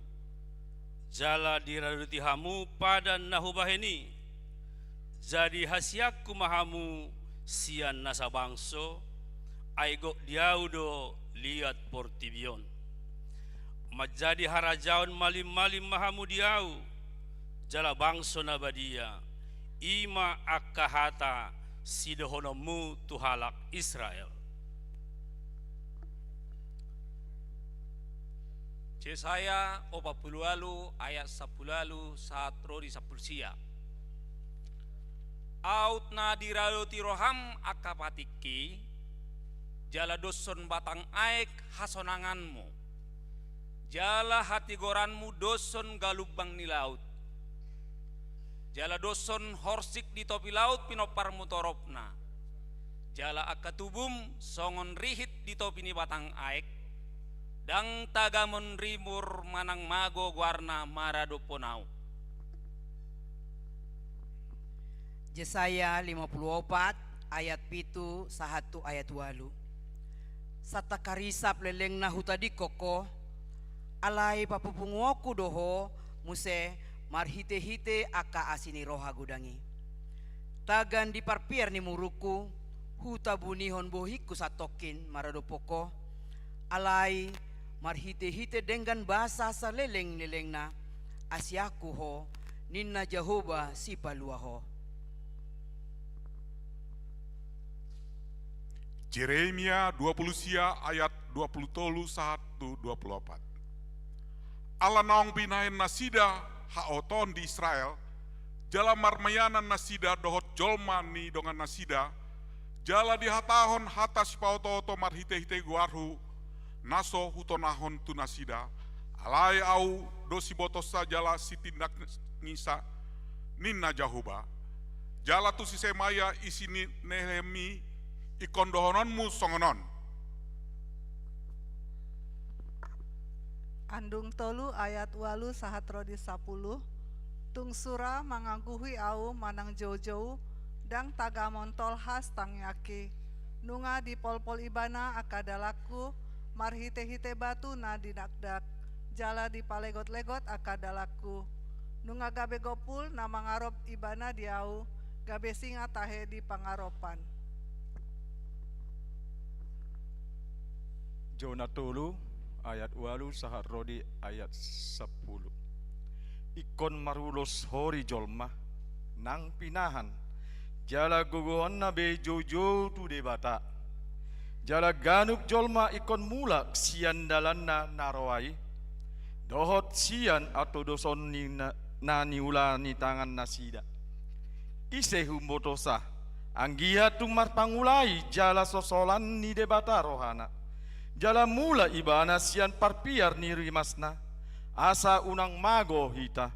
jala diradoti hamu padan na hubahen i, jadi hasianku ma hamu sian nasa bangso, ai gok di Ahu do liat portibi on. Manjadi harajaon malimmalim ma hamu di Ahu, jala bangso na badia, i ma angka hata sidohononmu tu halak Israel. Jesaya opat pulu ualu ayat sampulu ualu sahat ro di sampulu sia. Aut na diradoti roham angka patikki, jala doshon batang aek hasonanganmu, jala hatigoranmu doshon galumbang ni laut, jala doshon horsik di topi laut pinomparmu toropna, jala angka tubum songon rihit di topi ni batang aek, Ndang tagamon rimur manang mago goarna maradophon ahu. Jesaya lima puluh opat ayat pitu sahat tu ayat ualu. Santang harisap lelengna hutadingkon ho, alai papunguonku do ho muse marhitehite angka asi ni roha godang i. Tagan di parpiar ni murungku, hutabunihon bohingku santongkin maradophon ho, alai marhitehite denggan basa saleleng-lelengna, asianku ho, ninna Jahowa sipalua ho. Jeremia dua puluh sia ayat dua puluh tolu sahat tu dua puluh opat. Ala naung binahen nasida haotoon di Israel, jala marmianan nasida dohot jolma ni dongan nasida, jala dihatahon hata sipaotooto marhitehite goarhu, na so hutonahon tu nasida, alai ahu do sibotosa jala sitindangisa, ninna Jahowa. Jala tu si Semaya isi ni Nehelam i, ingkon dohononmu songon on. Andung tolu ayat ualu sahat ro di sapuluh. Tung sura mangaguhi ahu manang joujou, ndang tagamon tolhas tangiangki. Nunga dipolpol ibana angka dalanku, marhitehite batu na dinakdak, jala dipalegotlegot angka dalanku. Nunga gabe gompul na mangarop ibana di ahu, gabe singa tahe di pangaropan. Jona tolu ayat ualu sahat ro di ayat sampulu. Ingkon marulos hori jolma, nang pinahan, jala gogoonna be joujou tu Debata. Jala ganup jolma ingkon mulak sian dalanna na roa i, dohot sian hatodoson ni na, na niula ni tangan nasida. Ise humbotosa, anggiat tung marpangula i jala sosolan ni Debata rohana, jala mulak ibana sian parpiar ni rimasna, asa unang mago hita.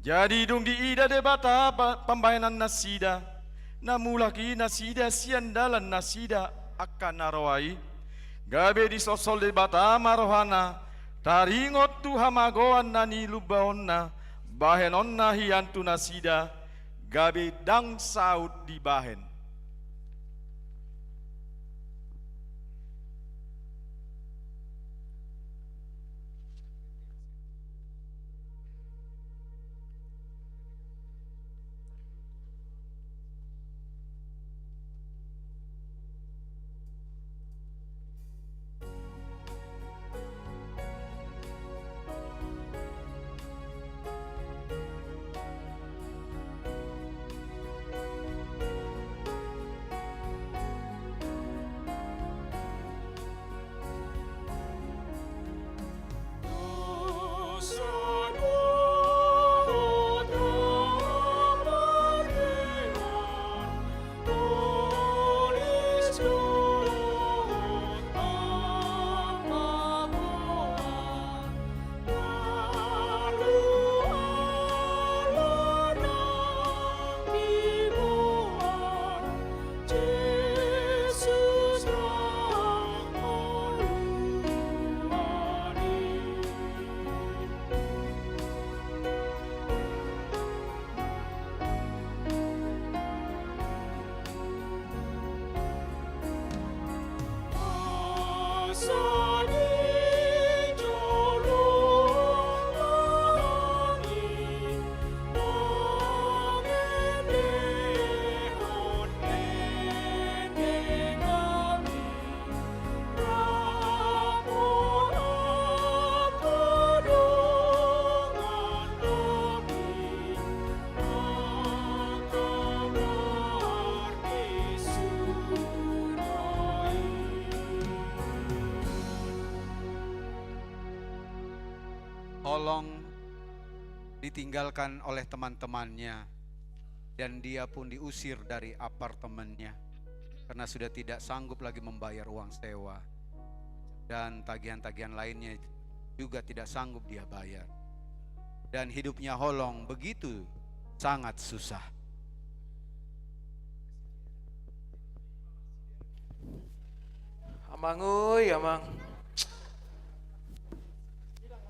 Jadi dung diida Debata pa-, pambahenan nasida, na mulak i nasida sian dalan nasida angka na roa i, gabe disosol Debata ma rohana, taringot tu hamagoan na nilumbaonna, bahenonna hian tu nasida, gabe ndang saut dibahen. Holong ditinggalkan oleh teman-temannya, dan dia pun diusir dari apartemennya karena sudah tidak sanggup lagi membayar uang sewa, dan tagihan-tagihan lainnya juga tidak sanggup dia bayar. Dan hidupnya Holong begitu sangat susah. Amang oi, amang.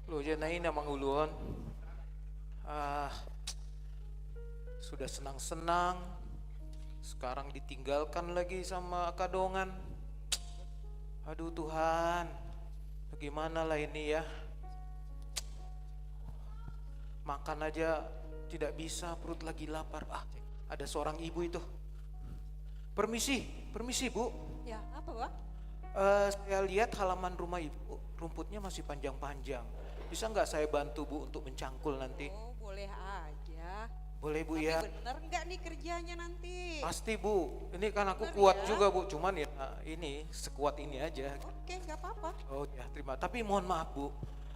Loja na i na manguluhon. Ah, sudah senang-senang, sekarang ditinggalkan lagi sama angka dongan. Aduh Tuhan, bagaimana lah ini ya? Makan aja tidak bisa, perut lagi lapar. Ah, ada seorang ibu itu. Permisi, permisi, Bu. Ya, apa, Bang? Eh, saya lihat halaman rumah Ibu, rumputnya masih panjang-panjang. Bisa nggak saya bantu, Bu, untuk mencangkul nanti? Oh, boleh aja. Boleh, Bu, ya. Tapi bener nggak nih kerjanya nanti? Pasti, Bu. Ini kan aku kuat juga, Bu. Cuman ya, ini sekuat ini aja. Oke, nggak apa-apa. Oh, ya, terima. Tapi mohon maaf, Bu.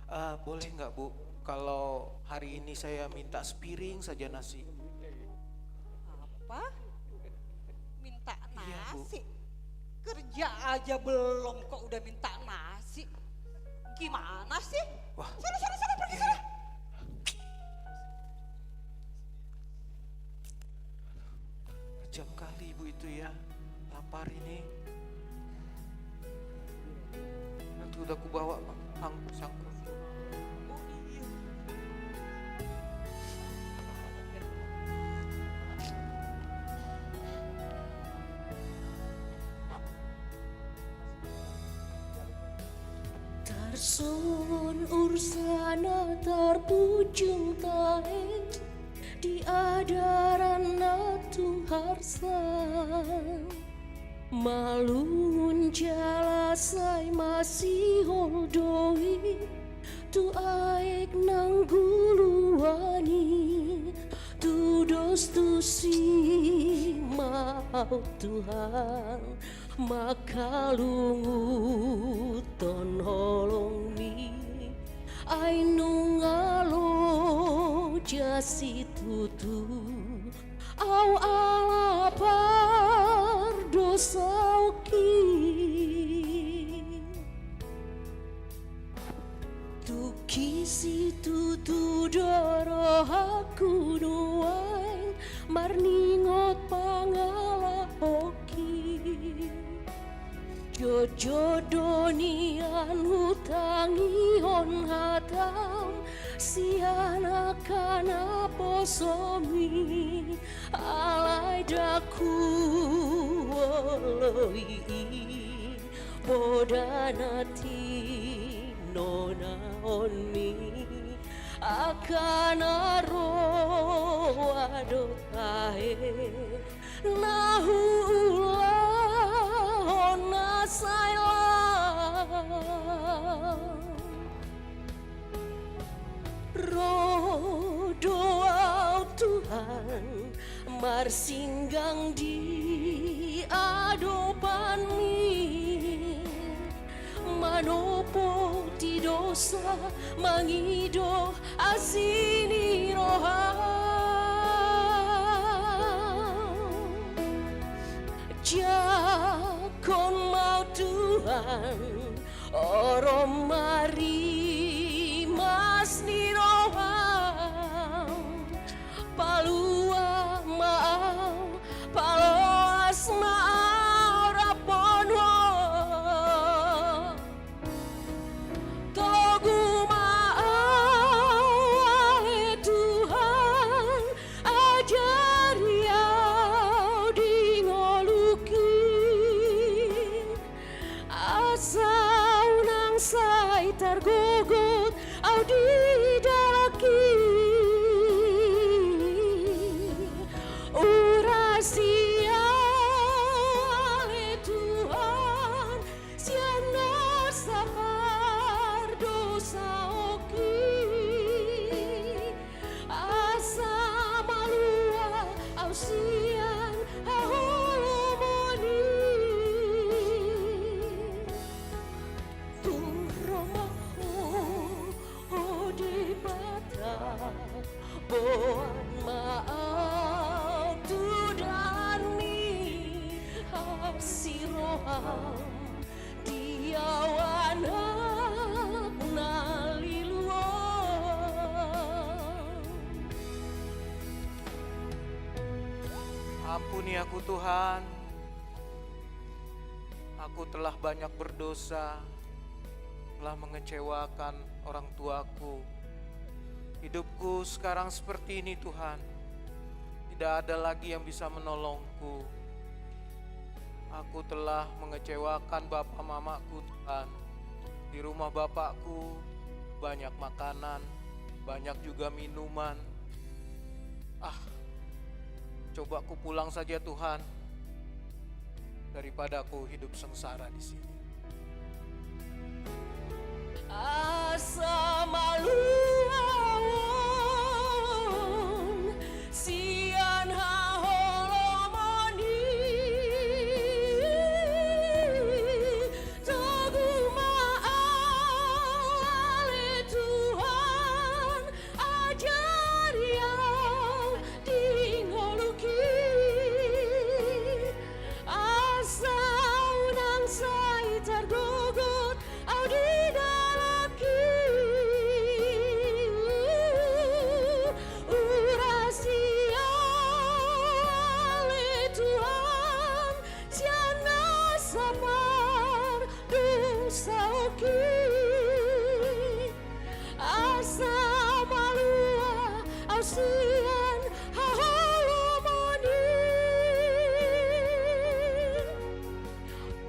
Eh, boleh nggak, Bu, kalau hari ini saya minta sepiring saja nasi? Apa? Minta nasi? Iya, Bu. Kerja aja belum kok udah minta nasi. Gimana sih? Wah. Sana, sana, sana, pergi sana. Kejam kali ibu itu ya, lapar ini. Nanti udah kubawa, Bang, sangkut. Tarsongon ursana tarpujung tahe di adaranna tu harsa. Malungun jala sai masihol do i tu aek nang guluan i. Tudos tusi ma au Tuhan mangkalunguthon holongmi. Ai nunga loja situtu au ala pardosaonki. Tungki situtu do rohangku nuaeng marningot pangalahonki. Jotjot do nian hutangihon hatam sian angka naposomi. Alai ndang huoloi i poda na tinonaonni. Angka na roa do tahe na huulahon na sai laho. Ro do au Tuhan marsinggang di adopanmi, manopoti dosa, mangido asi ni roham. Jangkon ma au Tuhan, orom ma rimas ni roham. Palua ma au, paloas ma au ramponmu. Togu ma au ale Tuhan, ajari au di ngolungki. Asa unang sai targogot au di dalanki. Urasi ale Tuhan sian nasa pardosaonki. Asa malua au sian haholomon i. Tung ro ma Ho, Ho Debata, boan ma au tu dandi, asi roham di au anak na lilu on. Ampuni aku, Tuhan. Aku telah banyak berdosa, telah mengecewakan orang tuaku. Hidupku sekarang seperti ini, Tuhan. Tidak ada lagi yang bisa menolongku. Aku telah mengecewakan bapa mamaku, Tuhan. Di rumah bapakku banyak makanan, banyak juga minuman. Ah, coba ku pulang saja, Tuhan, daripada aku hidup sengsara di sini. Asa malua on sian haholomon i, togu ma au ale Tuhan, ajari au di ngolungki, asa unang sai targogot au di dalanki. Urasi au ale Tuhan, sian nasa pardosaonki. Asa malua au sian haholomon i.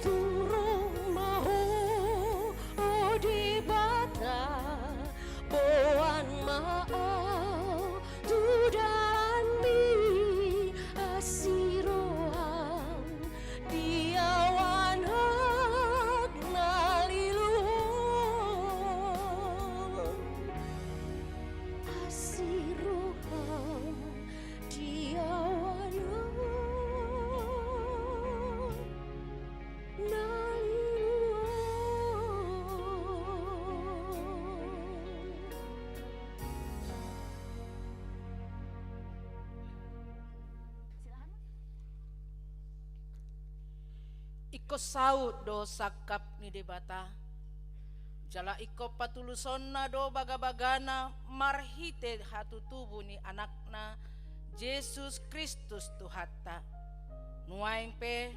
Turun ma ho, o Debata, boan ma au tu dalanmi, asi roham di au anak na lilu on. Asi roham di au anak na lilu on. Ingkon saut do sangkap ni Debata, jala ingkon patulusonna do bagabagana marhite hatutubu ni Anakna, Jesus Kristus Tuhanta. Nuaeng pe,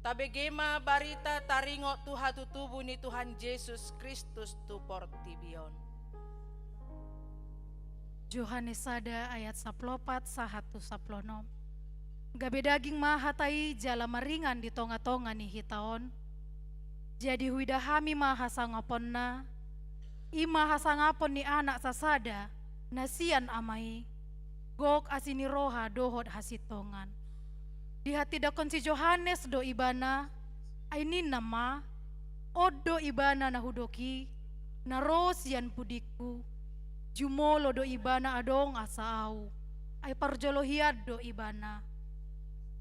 tabege ma barita taringot tu hatutubu ni Tuhan Jesus Kristus tu portibi on. Johannes sada ayat sampulu opat sahat tu sampulu onom. Gabe daging ma hata i jala maringan di tongatonga ni hita on. Jadi huida hami ma hasangaponna, i ma hasangapon ni Anak sasada na sian Ama i, gok asi ni roha dohot hasintongan. Dihatindangkon si Johannes do Ibana, ai ninna ma: On do Ibana na hudok i, na ro sian pudingku. Jumolo do Ibana adong asa Ahu, ai parjolo hian do Ibana.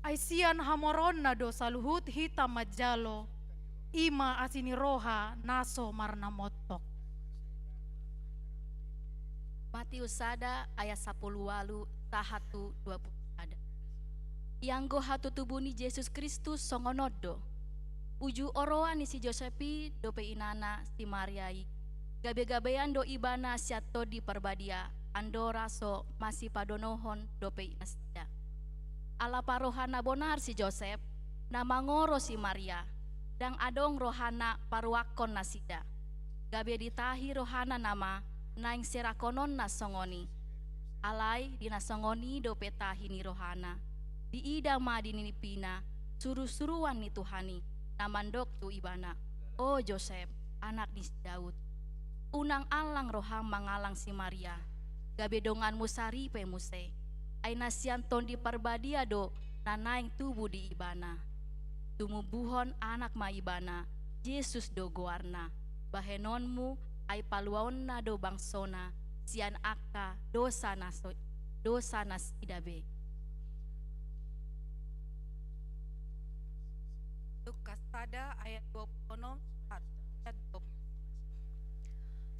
Ai sian hamoraonna do saluhut hita manjalo, i ma asi ni roha na so marnamontok. Matius sada ayat sampulu ualu sahat tu dua pulu sada. Ianggo hatutubu ni Jesus Kristus songon on do. Uju oroan ni si Josep i dope inana si Maria i, gabegabean do ibana sian Tondi Parbadia, andorang so masipadonohon dope nasida. Ala parroha na bonar si Josep, na mangoro si Maria, ndang adong rohana paruakkon nasida. Gabe ditahi rohana nama naeng serahononna songon i. Alai di na songon i dope tahi ni rohana, diida ma di nipina surusuruan ni Tuhan i, na mandok tu ibana: O Josep, anak ni si Daud, unang allang roham mangallang si Maria, gabe donganmu saripe muse, ai na sian Tondi Parbadia do na naeng tubu di ibana. Tumumbuhon anak ma ibana, Jesus do goarna. Bahenonmu, ai paluaonna do bangsona sian angka dosa na so, dosa nasida be. Lukas sada ayat dua pulu onom sahat ayat dua pulu.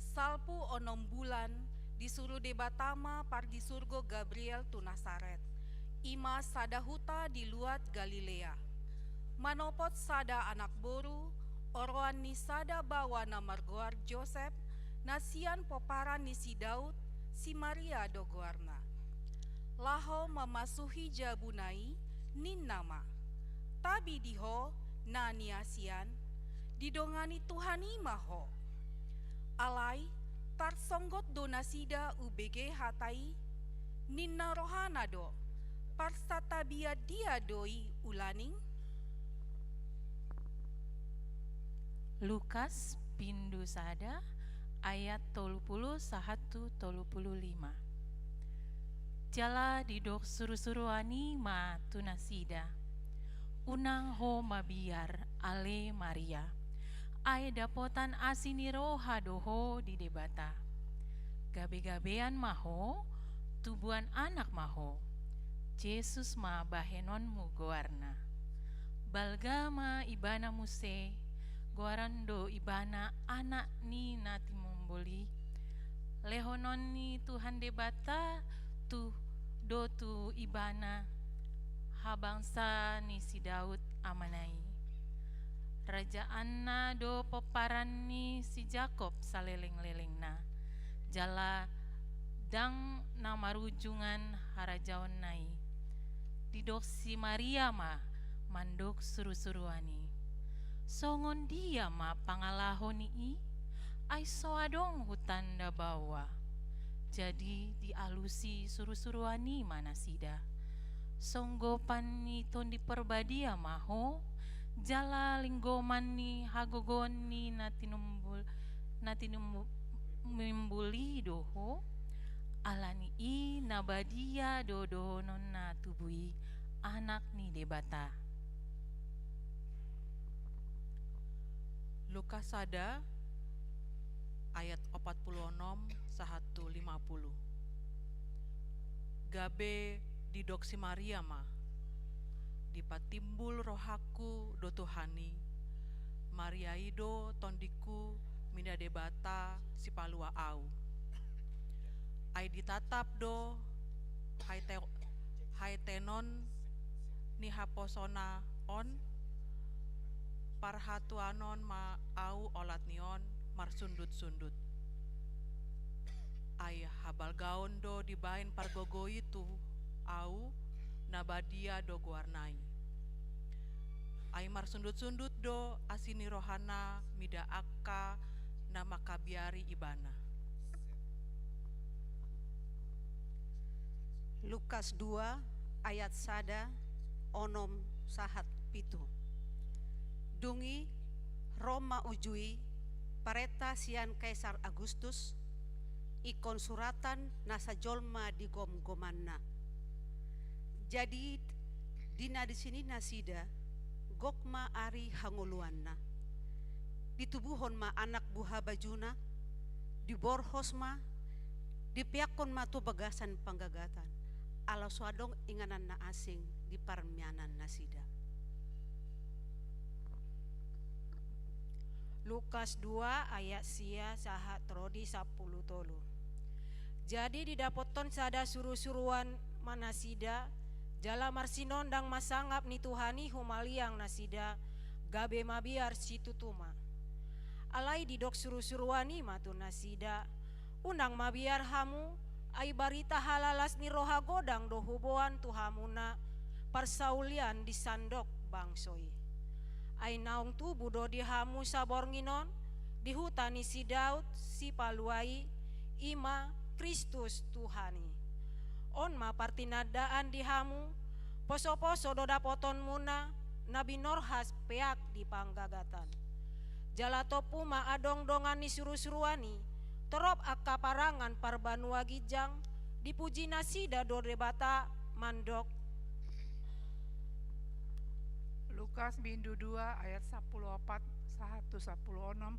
Salpu onom bulan, disuru Debata ma pardisurgo Gabriel tu Nasaret, i ma sada huta di luat Galilea, manopot sada anak boru, oroan ni sada baoa na margoar Josep, na sian pomparan ni si Daud, si Maria do goarna. Laho mamasuhi jabuna i, ninna ma: Tabi di ho, na niasian, didongani Tuhan i ma ho. Alai, Tarsonggot do nasida umbege hata i, ninna rohana do, parsantabian dia do i ulaning? Lukas bindu sada ayat tolu pulu sahat tu tolu pulu lima. Jala didok surusuruan i ma tu nasida: Unang ho mabiar, ale Maria, ai dapotan asi ni roha do ho di Debata. Gabegabean ma ho, tubuan anak ma ho. Jesus ma bahenonmu goarna. Balga ma ibana muse, goaran do ibana anak ni na tinumbul i. Lehonon ni Tuhan Debata tu, do tu ibana habangsa ni si Daud amana i. Rajaanna do pomparan ni si Jakob salelenglelengna, jala ndang na marujungan harajaonna i. Didok si Maria ma mandok surusuruan i: Songon dia ma pangalaho ni i, ai so adong hutanda baoa? Jadi dialusi surusuruan i ma nasida: Songgopan ni Tondi Parbadia ma ho, jala linggoman ni hagogoon ni na tinumbul, na tinumbul i do ho. Ala ni i na badia do dohononna tubu i Anak ni Debata. Lukas sada ayat opat pulu onom sahat tu lima pulu. Gabe didok si Maria ma: Dipatimbul rohangku do Tuhan i, Maria i do tondingku mida Debata sipalua au. Ai ditatap do haite-, haitenon ni haposona on, parhatuanon ma au olat ni on marsundutsundut. Ai habalgaon do dibaen pargogo i tu au, na badia do goarna i. Ai marsundutsundut do asi ni rohana mida angka na mangkabiari ibana. Lukas dua ayat sada onom sahat pitu. Dung i ro ma uju i parenta sian Kaisar Agustus, ingkon suratan nasa jolma di gomgomanna. Jadi di na disi ni nasida gok ma ari hangoluanna. Ditubuhon ma anak buhabajuna, diborhos ma, dipeakkon ma tu bagasan panggagatan, ala so adong inganan na asing di parmianan nasida. Lukas dua ayat sia sahat ro di sampulu tolu. Jadi didapothon sada surusuruan ma nasida, jala marsinondang ma sangap ni Tuhan i humaliang nasida, gabe mabiar situtu ma. Alai didok surusuruan i ma tu nasida: Unang mabiar hamu, ai barita halalas ni roha godang do huboan tu hamuna parsaulian di sandok bangso i. Ai naung tubu do di hamu saborngin on, di huta ni si Daud sipalua i, i ma Kristus Tuhan i. On ma partinandaan di hamu: Posoposo do dapotonmuna, na binorhas peak di panggagatan. Jala tompu ma adong dongan ni surusuruan i, torop angka parangan parbanua ginjang, dipuji nasida do Debata mandok. Lukas bindu dua ayat sampulu opat sahat tu sampulu onom.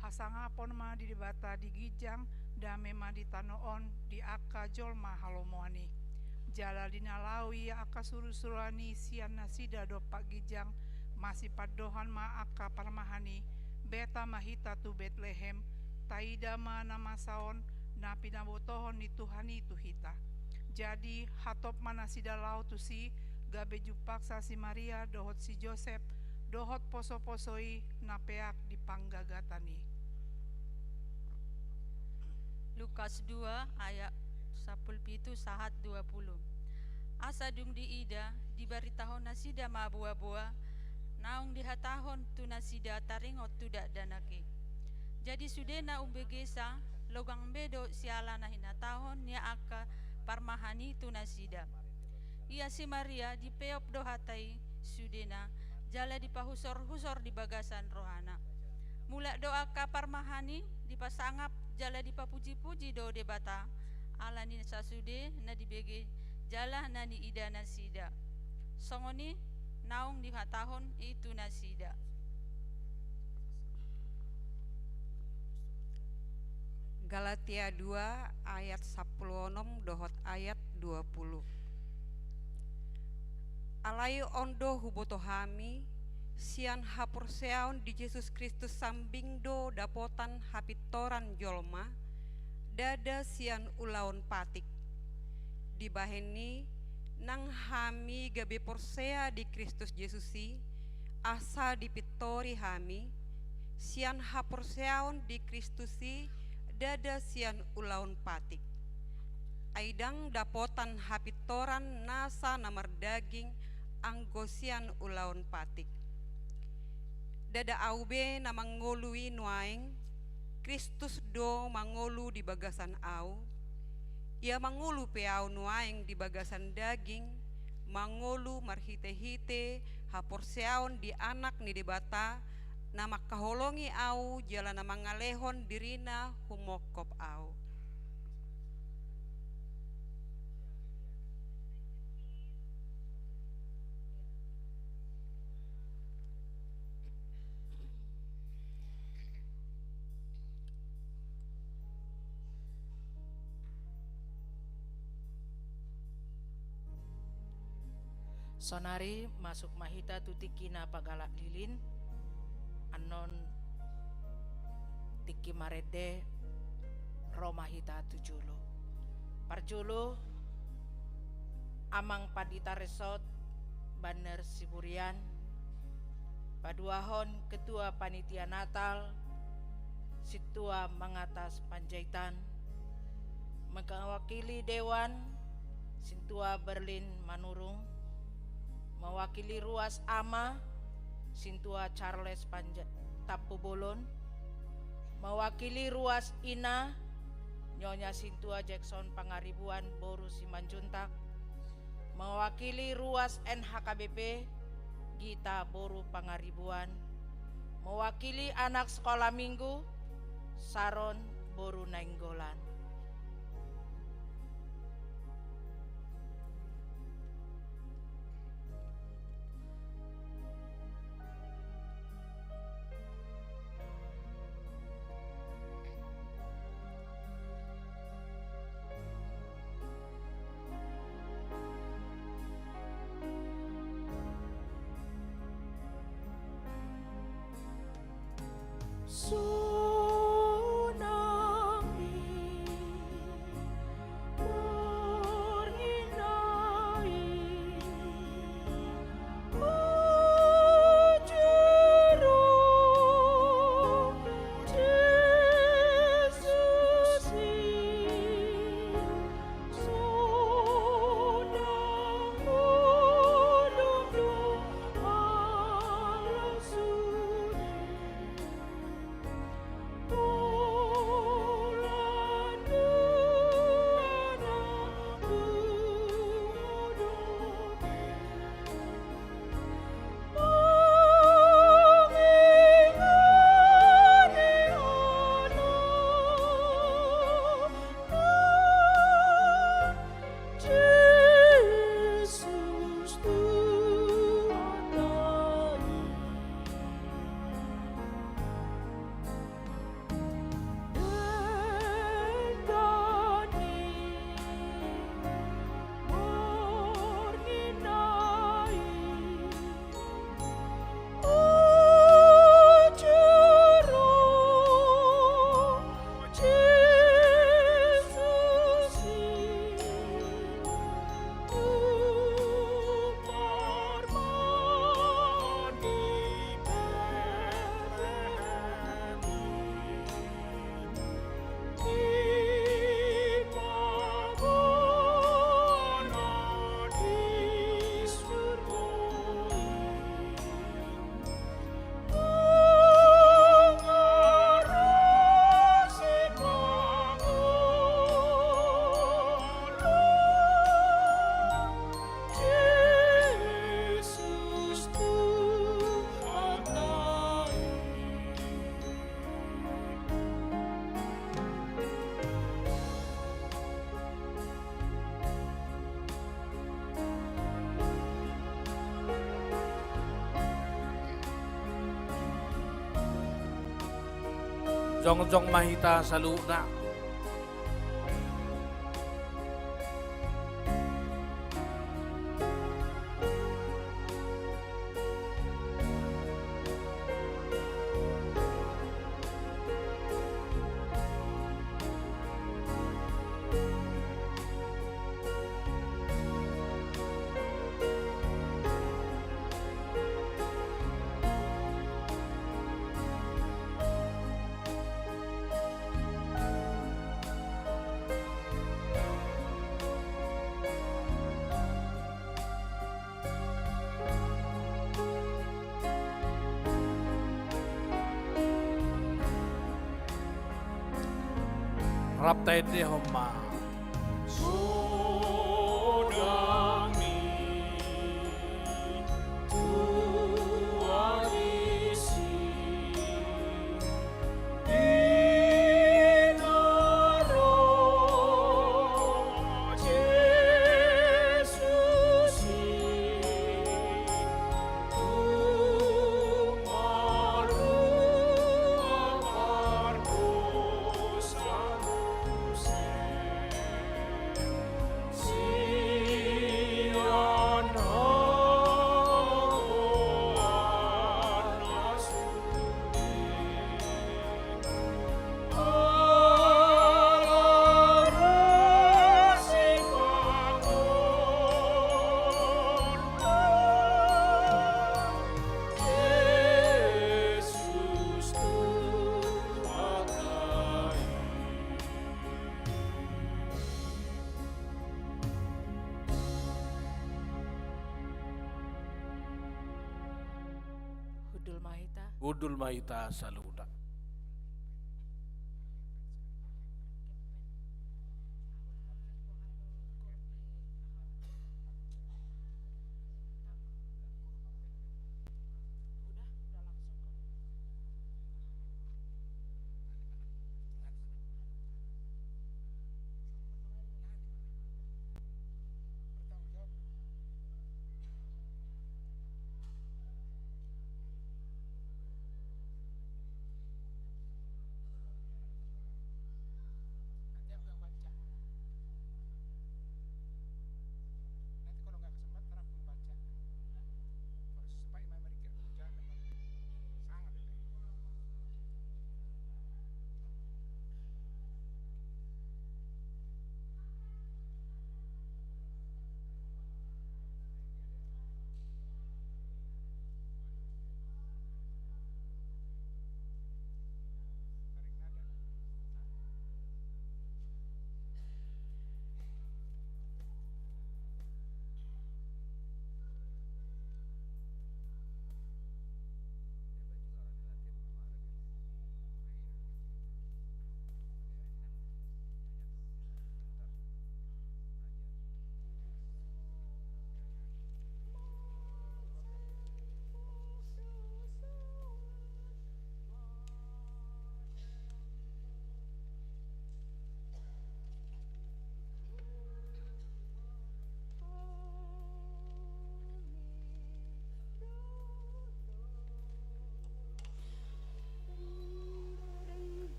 Hasangapon ma di Debata di ginjang, dame ma di tano on di angka jolma halomoan i. Jala di na laho ia angka surusuruan i sian nasida dompak ginjang, masipandohan ma angka parmahan i: Beta ma hita tu Betlehem, taida ma na masa on, na pinabotohon ni Tuhan i tu hita. Jadi hatop ma nasida laho tusi, gabe jumpangsa si Maria dohot si Josep, dohot posoposo i na peak di panggagatan i. Lukas dua ayat sampulu pitu sahat dua pulu. Asa dung diida, dibaritahon nasida ma boaboa naung dihatahon tu nasida taringot tu dakdanak i. Jadi sude na umbegesa logang be do siala na hinatahon ni angka parmahan i tu nasida. Ia si Maria dipeop do hata i sudena, jala dipahusor-husor di bagasan rohana. Mulak do angka parmahan i dipasangap jala dipapuji-puji do Debata, ala ni sasude na dibege jala na niida nasida. Songon i naung dihatahon i tu nasida. Galatia dua ayat sampulu onom dohot ayat dua pulu. Alai on do huboto hami, sian haporseaon di Jesus Kristus sambing do dapotan hapintoran jolma, ndada sian ulaon patik. Dibahen i, nang hami gabe porsea di Kristus Jesus i, asa dipintori hami, sian haporseaon di Kristus i, ndada sian ulaon patik. Ai ndang dapotan hapintoran nasa na mardaging anggo sian ulaon patik. Ndada ahu be na mangolu i nuaeng, Kristus do mangolu di bagasan ahu. Ia mangolu pe ahu nuaeng di bagasan daging, mangolu marhite-hite haporseaon di Anak ni Debata, na mangkaholongi ahu jala na mangalehon dirina humongkop ahu. Saonari masuk ma hita tu tingki na pagalak lilin, annon tingki marende, ro ma hita tu jolo. Parjolo, Amang Pandita Resort Banjar Siburian, paduahon Ketua Panitia Natal, Sintua Mangatas Panjaitan, mewakili Dewan, Sintua Berlin Manurung, mewakili ruas Ama, Sintua Charles Panja-, Tampubolon, mewakili ruas Ina, Nyonya Sintua Jackson Pangaribuan boru Simanjuntak, mewakili ruas N H K B P, Gita boru Pangaribuan, mewakili anak sekolah minggu, Saron boru Nainggolan. Sonang i Jongjong ma hita saluhutna. Rap taendehon ma. Hundul ma hita. Hundul ma hita saluhutna.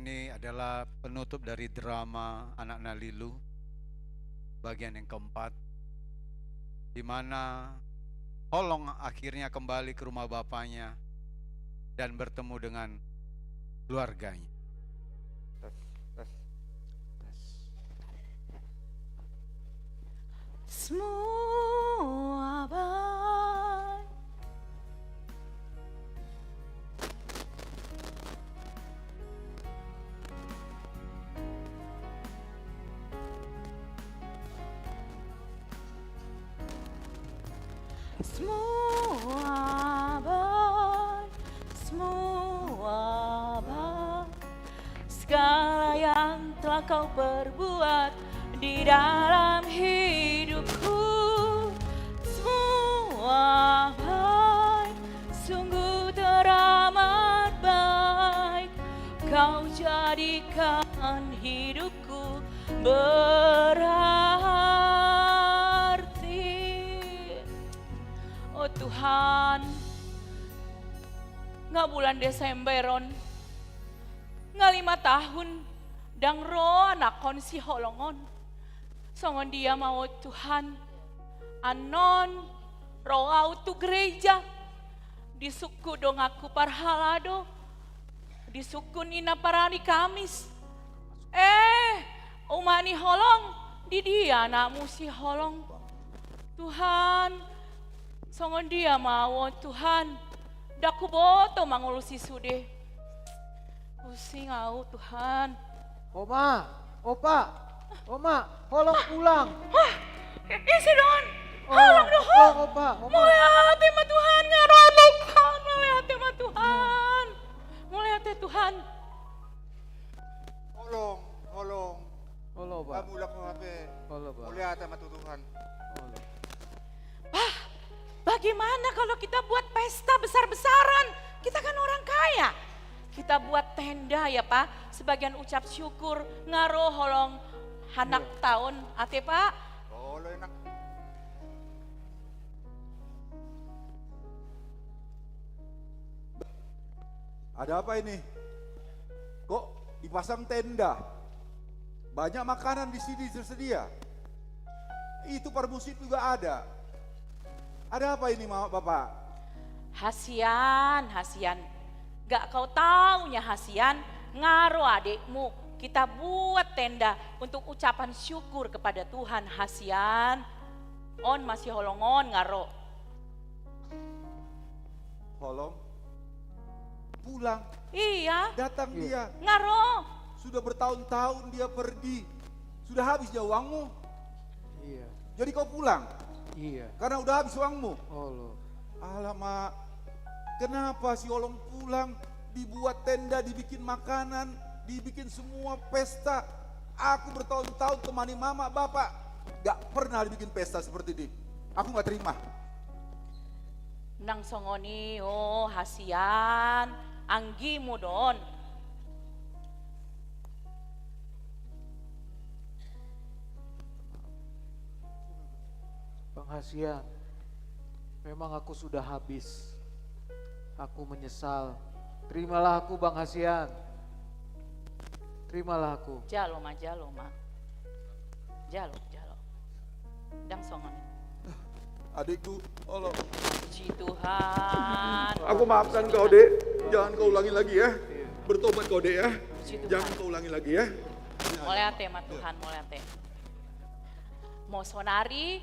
Ini adalah penutup dari drama Anak na Lilu, bagian yang keempat, di mana Holong akhirnya kembali ke rumah bapaknya dan bertemu dengan keluarganya. Tes, tes. Tes. Semua baik. Semua baik, semua baik. Segala yang telah kau perbuat di dalam hidupku, semua baik, sungguh teramat baik. Kau jadikan hidupku berarti. Oh Tuhan, nga bulan Desember on, nga lima tahun ndang ro anakkon si Holong on. Songon dia ma, oh Tuhan, annon ro ahu tu gereja, disungkun donganku parhalado, disungkun ninna parani Kamis. Eh, omak ni Holong, di dia anakmu si Holong? Tuhan, songon dia ma ahu on Tuhan, ndang huboto mangolusi sude. Pusing ahu Tuhan. Oma, opa, oma, Holong pulang. Hah? Ise do on? Oma, Holong do ho? Oma, opa, oma. Mauliate ma Tuhan, nga ro Tuhan, mauliate ma Tuhan. Mauliate Tuhan. Holong, Holong. Olo, Pak. Nga mulak ho hape. Olo, Pak. Mauliate ma tu Tuhan. Olo. Bah, bagaimana kalau kita buat pesta besar-besaran? Kita kan orang kaya. Kita buat tenda ya, Pak, sebagai ucap syukur nga ro Holong anak ta on, ate, Pak. Olo, enak. Ada apa ini? Kok dipasang tenda? Banyak makanan di sini tersedia. Itu parmusik juga ada. Ada apa ini, Mama, Bapak? Hasian, hasian. Gak kau taunya, hasian, nga ro adekmu. Kita buat tenda untuk ucapan syukur kepada Tuhan, hasian. On ma si Holong on nga ro. Holong pulang. Iya. Datang dia. Nga ro. Sudah bertahun-tahun dia pergi. Sudah habis dia uangmu. Iya. Jadi kau pulang. Iya. Karena udah habis uangmu. Olo. Alamak, kenapa si Holong pulang? Dibuat tenda, dibikin makanan, dibikin semua pesta. Aku bertahun-tahun temani mama, bapak, gak pernah dibikin pesta seperti ini. Aku gak terima. Nang songon i, o hasian, anggimu do on. Bang Hasian, memang aku sudah habis. Aku menyesal. Terimalah aku, Bang Hasian. Terimalah aku. Jalo ma, jalo ma. Jalo, jalo. Ndang songon i. Adikku, olo. Puji Tuhan. Aku maafkan kau, Dek. Jangan kau ulangi lagi, ya. Bertobat kau, Dek, ya. Puji Tuhan. Jangan kau ulangi lagi, ya. Mauliate ma Tuhan, mauliate. Molo sonari,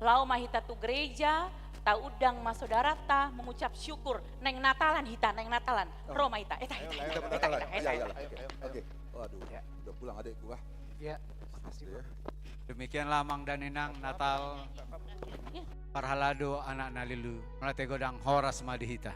laho ma hita tu gereja, taundang ma saudaranta mengucap syukur. Naeng Natalan hita, naeng Natalan. Oh. Ro ma hita. Eh, ta, hita, hita, hita, hita, hita, hita. Oke. Waduh, udah pulang adikku, ah. Ya, makasih, Bang. Demikianlah Amang dan Inang, Natal parhalado anak na lilu. Mauliate godang, horas ma di hita.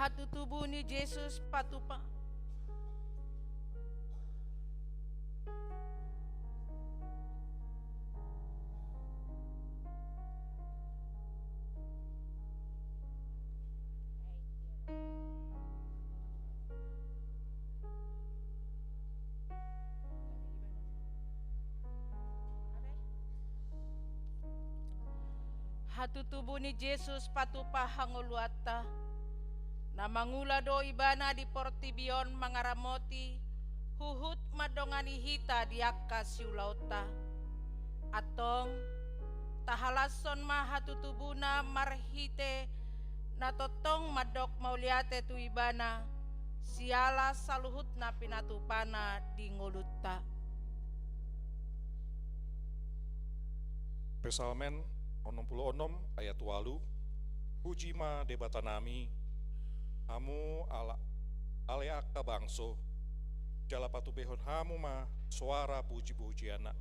Hatutubu ni Jesus patupa. Hatutubu ni Jesus patupa hangoluanta, na mangula do Ibana di portibi on mangaramoti huhut mandongani hita di angka siulaonta. Antong, tahalashon ma hatutubuna marhite na tongtong mandok mauliate tu Ibana, siala saluhutna pinatupana di ngolunta. Psalmen onom pulu onom ayat ualu. Puji ma Debatanami, hamu ala, ale angka bangso, jala patupahon hamu ma soara pujipujianna.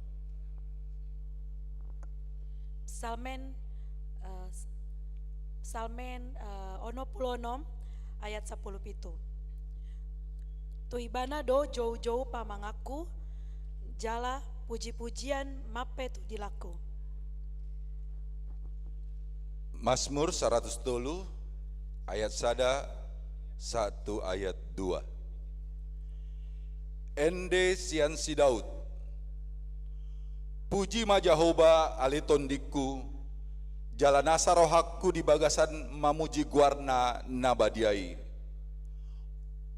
Psalmen, eh, s-, Psalmen, eh, onom pulu onom ayat sampulu pitu. Tu Ibana do joujou pamanganku, jala pujipujian mampe tu dilangku. Mazmur saratus tolu ayat sada sahat tu ayat dua. Ende sian si Daud. Puji ma Jahowa ale tondingku, jala nasa rohangku di bagasan mamuji goarna na badia i.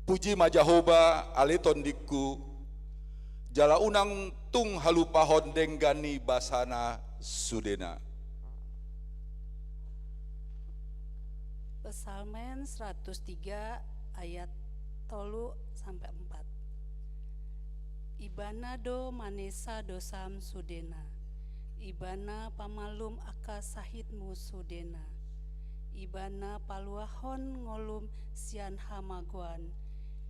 Puji ma Jahowa ale tondingku, jala unang tung halupahon denggan ni basana sudena. Psalmen seratus tiga ayat tolu sampai empat. Ibana do manesa dosam sudena. Ibana pamalum angka sahitmu sudena. Ibana paluahon ngolum sian hamagoan.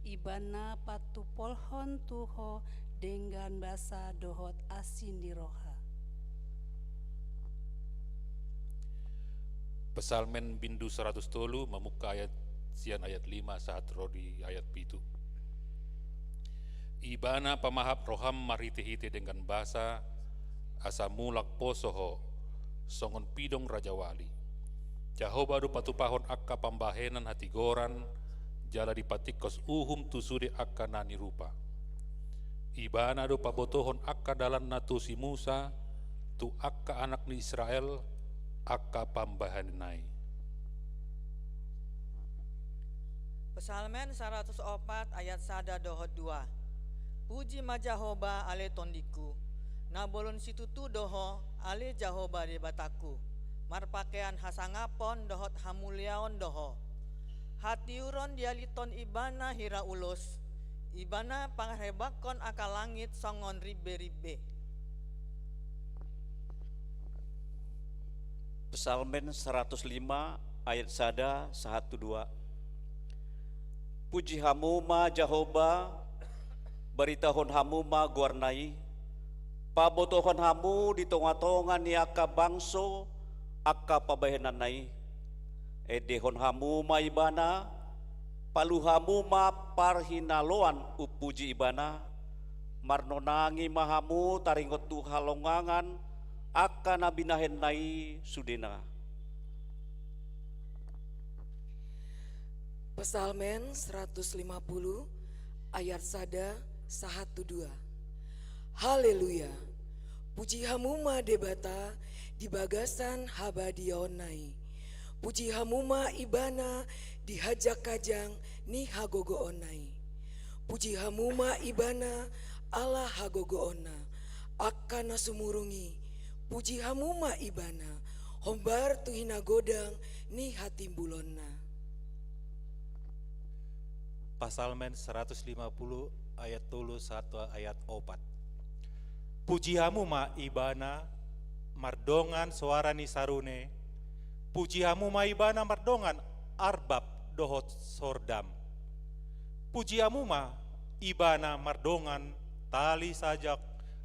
Ibana patupolhon tu ho denggan basa dohot asi ni roha. Psalmen bindu saratus tolu mamungka ayat sian ayat lima sahat ro di ayat pitu. Ibana pamahap roham marhitehite denggan basa, asa mulak poso ho, songon pidong rajawali. Jahowa do patupahon angka pambahenan hatigoran, jala dipatingkos uhum tu sude angka na nirupa. Ibana do pabotohon angka dalanna tu si Musa, tu angka anak ni Israel, angka pambahenanna i. Psalmen saratus opat ayat sada dohot dua. Puji ma Jahowa ale tondingku, na bolon situtu do ho ale Jahowa Debatangku, marpakean hasangapon dohot hamuliaon do ho. Hatiuron dialithon Ibana hira ulos, Ibana pangarebangkon angka langit songon rimberimbe. Psalmen saratus lima ayat sada sahat tu dua. Puji hamu ma Jahowa, baritahon hamu ma goarna i, pabotohon hamu di tongatonga ni angka bangso angka pambahenanna i. Endehon hamu ma Ibana, palu hamu ma parhinaloan umpuji Ibana, marnonangi ma hamu taringot tu halongangan angka na binahenna i sudena. Psalmen seratus lima puluh ayat sada sahat tu dua. Haleluya. Puji hamu ma Debata di bagasan habadiaonna i. Puji hamu ma Ibana di hanjanghajang ni hagogoonna i. Puji hamu ma Ibana ala hagogoonna. Angka na sumurung i, puji hamu ma Ibana, hombar tu hinagodang ni hatimbulonna. Psalmen seratus lima puluh ayat tolu sahat tu ayat opat. Puji hamu ma Ibana mardongan soara ni sarune, puji hamu ma Ibana mardongan arbab dohot sordam. Puji hamu ma Ibana mardongan tali sajak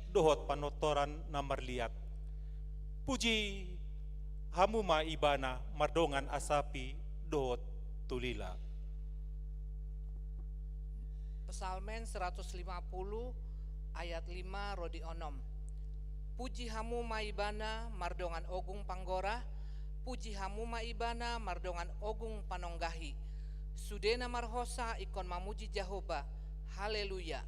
dohot panortoran na marliat. Puji hamu ma Ibana mardongan asapi dohot tulila. Psalmen seratus lima puluh ayat lima ro di onom. Puji hamu ma Ibana mardongan ogung panggora, puji hamu ma Ibana mardongan ogung panonggahi. Sude na marhosa ingkon mamuji Jahowa. Haleluya.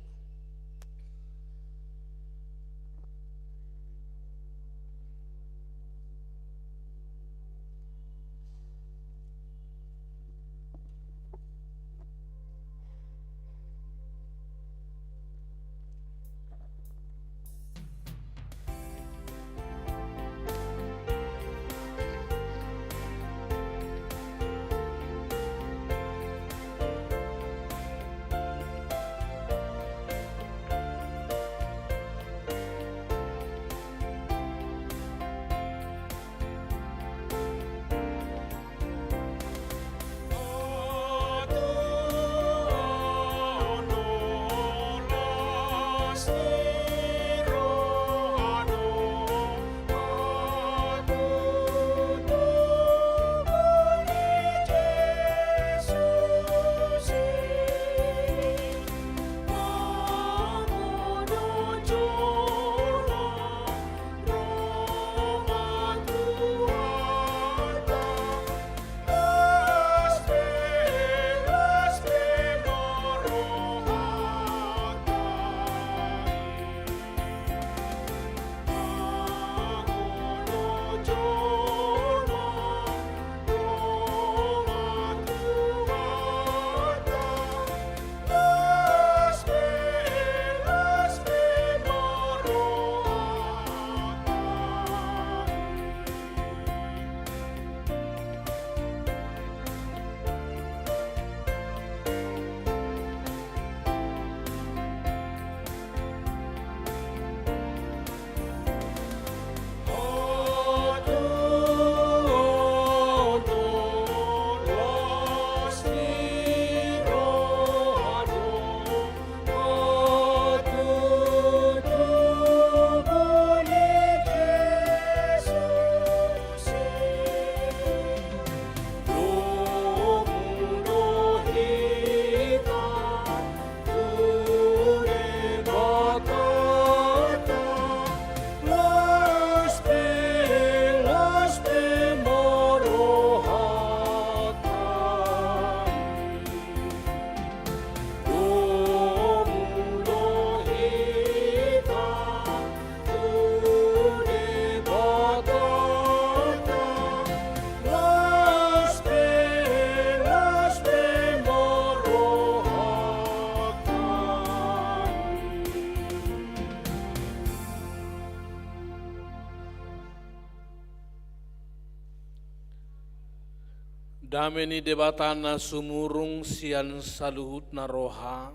Dame ni Debata na sumurung sian saluhutna roha,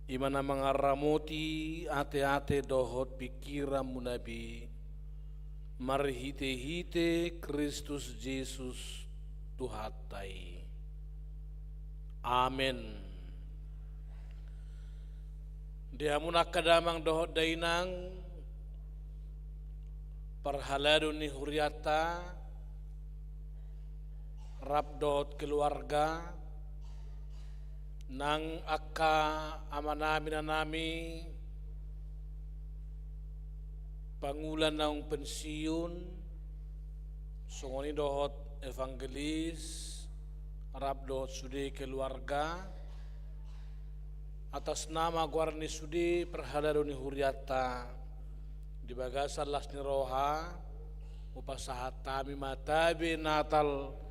i ma na mangaramoti ateate dohot pingkiranmuna be, marhitehite Kristus Jesus Tuhanta i. Amen. Di hamu angka damang dohot dainang, parhalado ni hurianta, rap dohot keluarga, nang angka amanami, inanami, pangula naung pensiun, songon i dohot evangelis, rap dohot sude keluarga, atas nama goar ni sude parhalado ni hurianta, di bagasan las ni roha, hupasahat hami ma tabe Natal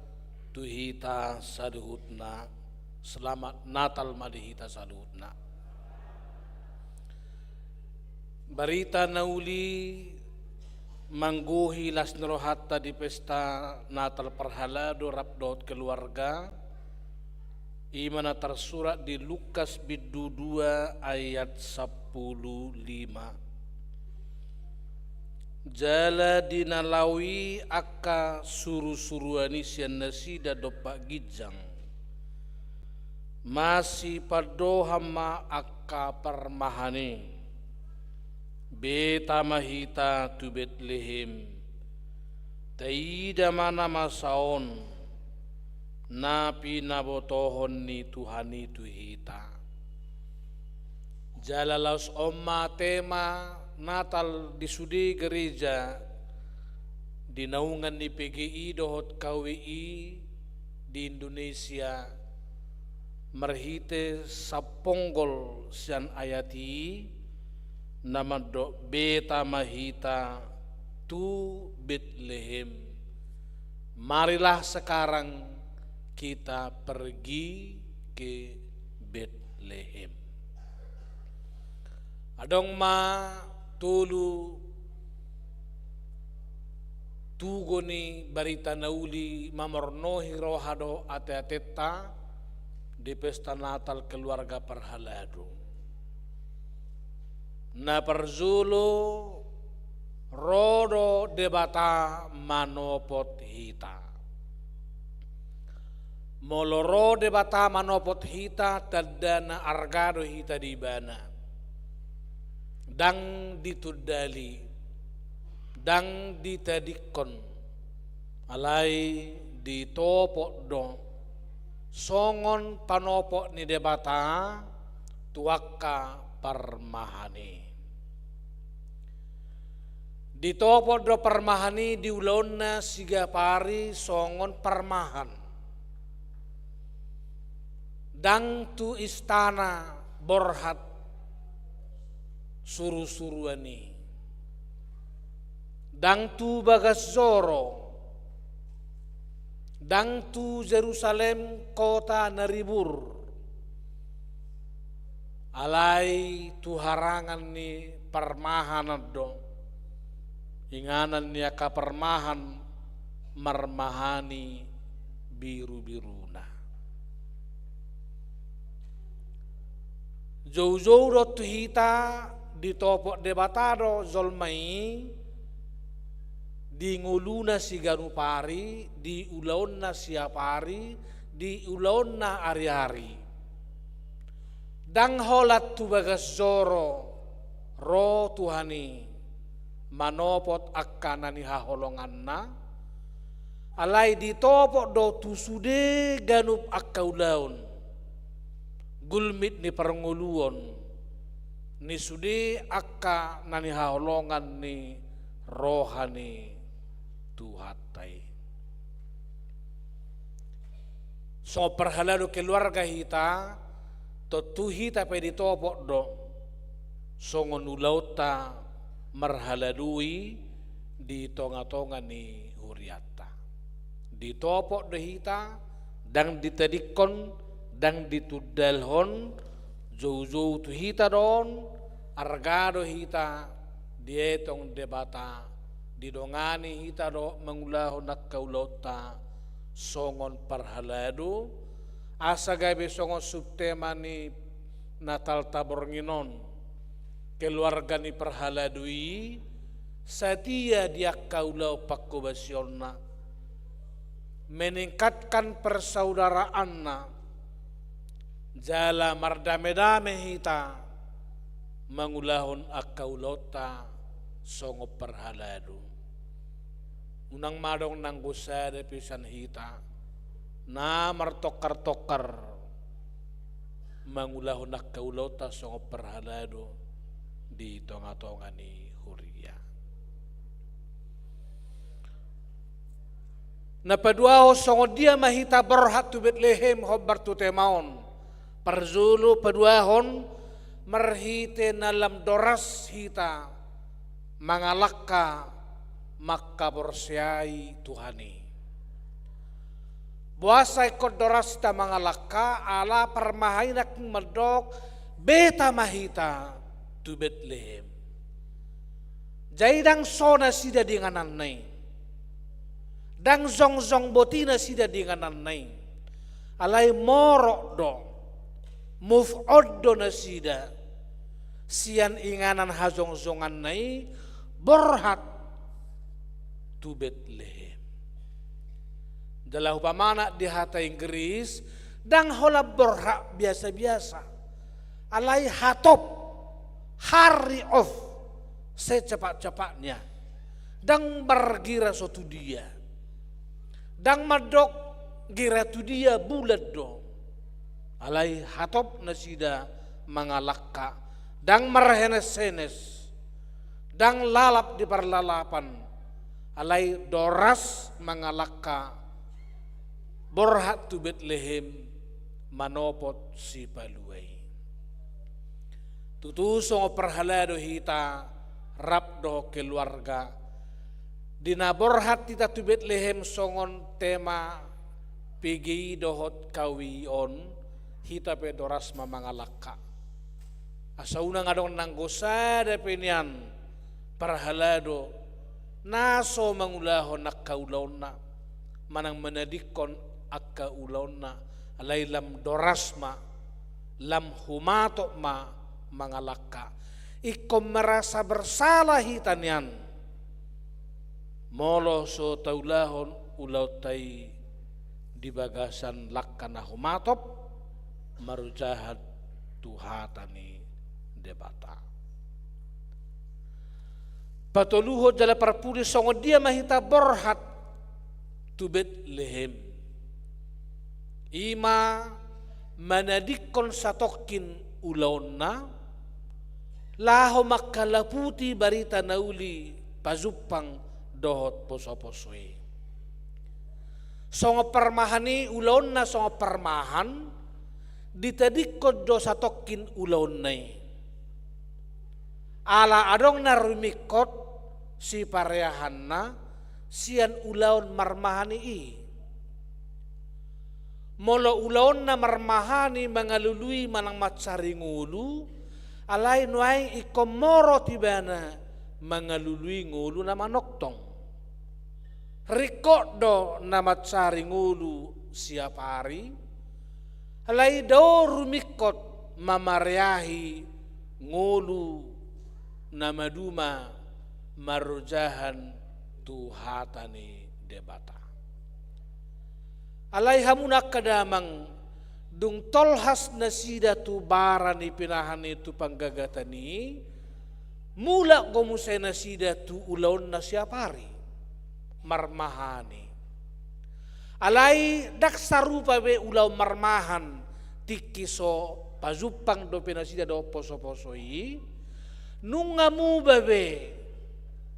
tu hita saluhutna. Selamat Natal ma di hita saluhutna. Barita na uli manggohi las ni rohanta di pesta Natal parhalado rap dohot keluarga, i ma na tarsurat di Lukas bindu dua ayat sampulu lima. Jala di na laho i angka surusuruan i sian nasida dompak ginjang, masipandohan ma angka parmahan i: Beta ma hita tu Betlehem, taida ma na masa on, na pinabotohon ni Tuhan i tu hita. Jala laos on ma tema Natal di sude gereja di naungan ni P G I dohot K W I di Indonesia, marhite saponggol sian ayat i na mandok: Beta ma hita tu Betlehem. Marilah sekarang kita pergi ke Betlehem. Adong ma tolu tugo ni barita na uli mamornohi roha dohot ateatenta di pesta Natal keluarga parhalado. Na parjolo, ro do Debata manopot hita. Molo ro Debata manopot hita, tandana arga do hita di Ibana. Ndang ditundali, ndang ditadingkon, alai ditopot do songon panopot ni Debata tu angka parmahan i. Ditopot do parmahan i di ulaonna sigapari songon parmahan. Ndang tu istana borhat surusuruan i. Ndang tu bagas joro. Ndang tu Jerusalem kota na ribur. Alai tu harangan ni parmahanan do, inganan ni angka parmahan marmahani birubiruna. Joujou do tu hita ditopot Debata do jolma i di ngoluna siganup ari, di ulaonna siapari, di ulaonna ariari. Ndang holan tu bagas joro ro Tuhan i manopot angka na nihaholonganna, alai ditopot do tu sude ganup angka ulaon, gulmit ni parngoluon ni sude angka na nihaholongan ni roha ni Tuhanta i. Songon parhalado keluarga hita, tontu hita pe ditopot do songon ulaonta marhalado i di tongatonga ni hurianta. Ditopot do hita, ndang ditadingkon, ndang ditundalhon, joujou tu hita do on, arga do hita dietong Debata, didongani hita do mangulahon angka ulaonta songon parhalado, asa gabe songon subtema ni Natalta borngin on, keluarga ni parhalado i satia di angka ulaon panghobasionna, meningkatkan persaudaraanna, jala mardamedame hita mangulahon angka ulaonta songon parhalado. Unang ma adong nanggo sada pe sian hita na martongkartongkar mangulahon angka ulaonta songon parhalado di tongatonga ni huria. Na paduahon, songon dia ma hita borhat tu Betlehem hombar tu tema on? Parjolo paduahon, marhite na lam doras hita mangalangka mangkaporseai Tuhan i. Boasa ingkon doras hita mangalangka? Ala parmahan i nangkin mandok: Beta ma hita tu Betlehem. Jadi ndang so nasida di ingananna i. Ndang jongjong boti nasida di ingananna i. Alai morot do, move on do nasida sian inganan hajongjonganna i, borhat tu Betlehem. Jala umpamana di hata Inggris, ndang holan borhat biasa-biasa, alai hatop, hurry off secepat-cepatnya. Ndang margira so tu dia. Ndang mandok gira tu dia bulan do. Alai hatop nasida mangalangka, Ndang marhenes-henes, ndang lalap di parlalapan, alai doras mangalangka borhat tu Betlehem manopot Sipalua i. Tutu songon parhalado hita rap dohot keluarga, di na borhat hita tu Betlehem songon tema P G I dohot K W I on, hita pe doras ma mangalangka. Asa unang adong nanggo sada pe nian parhalado na so mangulahon angka ulaonna, manang manadingkon angka ulaonna, alai lam doras ma, lam humatop ma mangalangka. Ingkon merasa bersalah hita nian molo so taulahon ulaonta i di bagasan langka na humatop, marojahan tu hata ni Debata. Patoluhon jala parpudi, songon dia ma hita borhat tu Betlehem? I ma manadingkon satongkin ulaonna, laho manghalaputi barita na uli pajumpang dohot posoposo i. Songon parmahan i, ulaonna songon parmahan, ditadingkon do satongkin ulaonna i. Ala adong na rumingkot sipareahanna sian ulaon marmahan i. Molo ulaonna marmahan i mangalului manang mansari ngolu, alai nuaeng ingkon morot ibana mangalului ngolu na manongtong. Ringkot do na mansari ngolu siap ari, alai dao rumingkot mamareahi ngolu na maduma marojahan tu hata ni Debata. Alai hamu na angka damang, dung tolhas nasida tu bara ni pinahan i tu panggagatan i, mulak do muse nasida tu ulaonna siap ari, marmahan i. Alai ndang sarupa be ulaon marmahan tingki so pajumpang dope nasida dohot posoposo i. Nunga muba be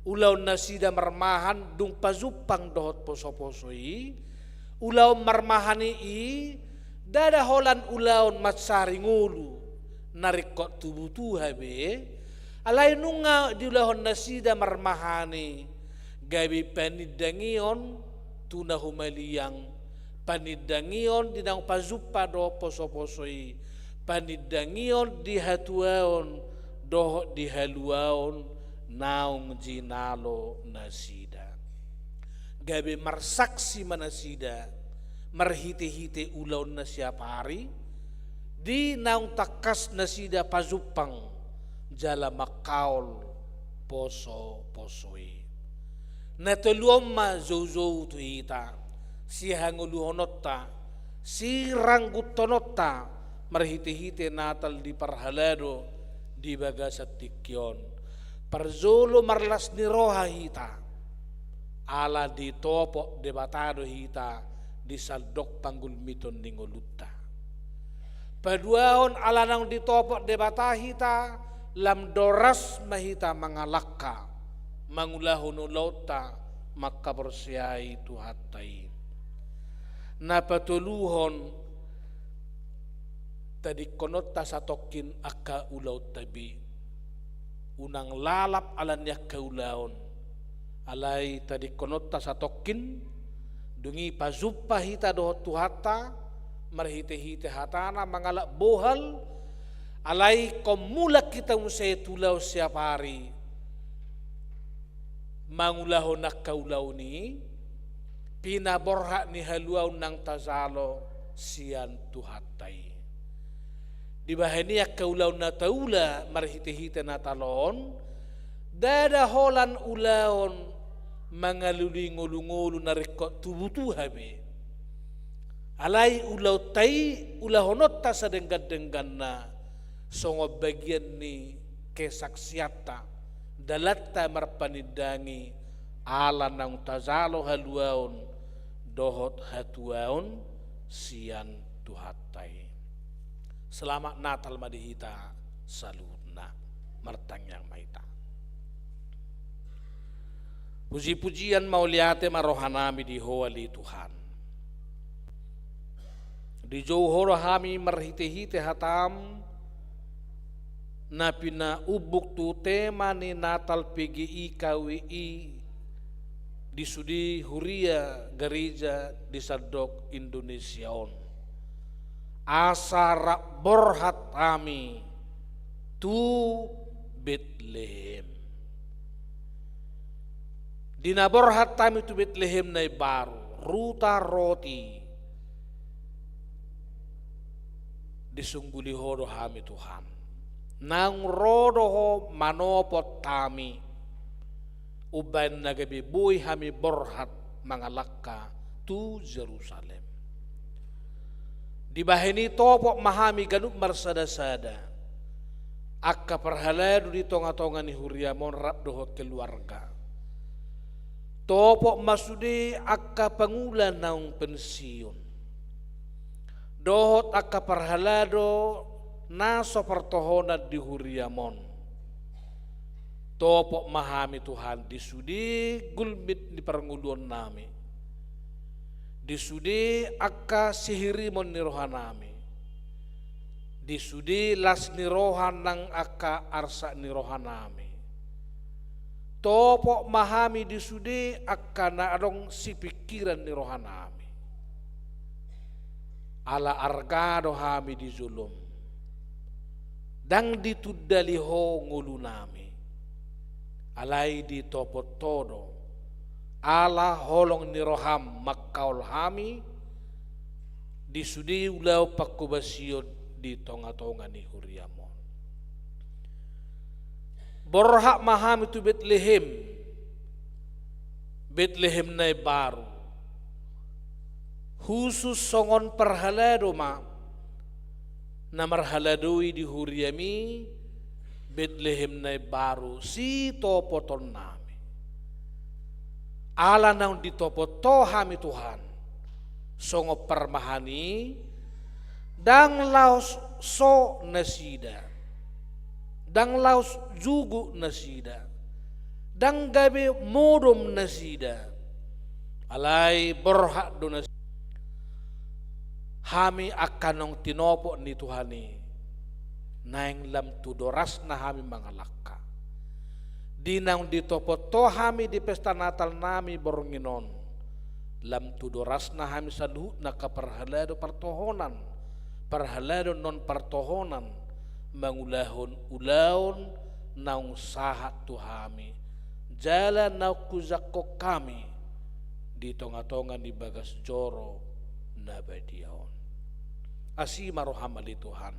ulaon nasida marmahan dung pajumpang dohot posoposo i. Ulaon marmahan i, i ndada holan ulaon mansari ngolu na ringkot tubu tuha be, alai nunga diulahon nasida marmahan i gabe panindangion tu na humaliang, panindangion di naung pajumpa dohot posoposo i, panindangion di hatuaon dohot di haluaon naung jinalo nasida. Gabe marsaksi ma nasida marhitehite ulaonna siap ari, di naung tangkas nasida pajumpang jala mangkaol posoposo i. Na tolu on ma joujou tu hita, sihangoluhononta, sirangguthononta marhitehite Natal di parhalado di bagasan tingki on. Parjolo marlas ni roha hita, ala ditopot Debata do hita di sandok panggulmiton ni ngolunta. Paduahon, ala naung ditopot Debata hita, lam doras ma hita mangalangka, mangulahon ulaonta mangkaporseai Tuhanta i. Na patoluhon, tadingkononta satongkin angka ulaonta be. Unang lalap ala ni angka ulaon. Alai tadingkononta satongkin, dung i pajumpa hita dohot Tuhanta marhitehite hatana mangalap bohal, alai ingkon mulak hita muse tu ulaon siap ari mangulahon angka ulaon i, pinaborhat ni haluaon naung tajalo sian Tuhanta i. Dibahen i angka ulaon na taula marhitehite Natal on, ndada holan ulaon mangalului ngolungolu na ringkot tubu tuha be. Alai ulaonta i ulahononta sadenggan-dengganna, songon bagian ni kesaksianta, dalanta marpanindangi ala naung tajalo haluaon dohot hatuaon sian Tuhanta i. Selamat Natal ma di hita saluhutna. Martangiang ma hita. Puji-pujian mauliate ma rohanami di Ho ale Tuhan. Dijou Ho do hami marhite-hite hataM, na pinaumbuk tu tema ni Natal P G I K W I di sude huria gareja di sandok Indonesia on. Asa rap borhat hami tu Betlehem. Di na borhat hami tu Betlehem na imbaru, ruta roti, disungguli Ho do hami Tuhan. Naung ro do Ho manopot hami, umbahen na gabe boi hami borhat mangalangka tu Jerusalem. Dibahen i topot ma hami ganup marsada-sada, angka parhalado di tonga-tonga ni huriaM on rap dohot keluarga. Topot ma sude angka pangula naung pensiun, dohot angka parhalado na so partohonan di huriaM on. Topot ma hami Tuhan di sude gulmit ni parngoluonnami, di sude angka sihirimon ni rohanami, di sude las ni roha nang angka arsak ni rohanami. Topot ma hami di sude angka na adong sipingkiran ni rohanami. Ala arga do hami di joloM. Ndang ditundali Ho ngolunami. Alai ditopot Ho do. Ala holong ni rohaM mangkaol hami di sude ulaon pangkobasion di tonga-tonga ni huriaM on. Borhat ma hami tu Betlehem, Betlehem na imbaru. Husus songon parhalado ma na marhaladoi di huriaMi, Betlehem na imbaru sitopotonnami. Ala naung ditopot Ho hami Tuhan, songon parmahan i, ndang laos so nasida, ndang laos jugu nasida, ndang gabe modom nasida, alai borhat do nasida. Hami angka naung tinopot ni Tuhan i, naeng lam tu dorasna hami mangalangka. Di naung ditopot Ho hami di pesta Natalnami borngin on, lam tu dorasna hami saluhutna angka parhalado partohonan, parhalado non partohonan, mangulahon ulaon naung sahat tu hami, jala naung hujangkon hami di tonga-tonga ni bagas joro na badia on. Asi ma rohaM ale Tuhan.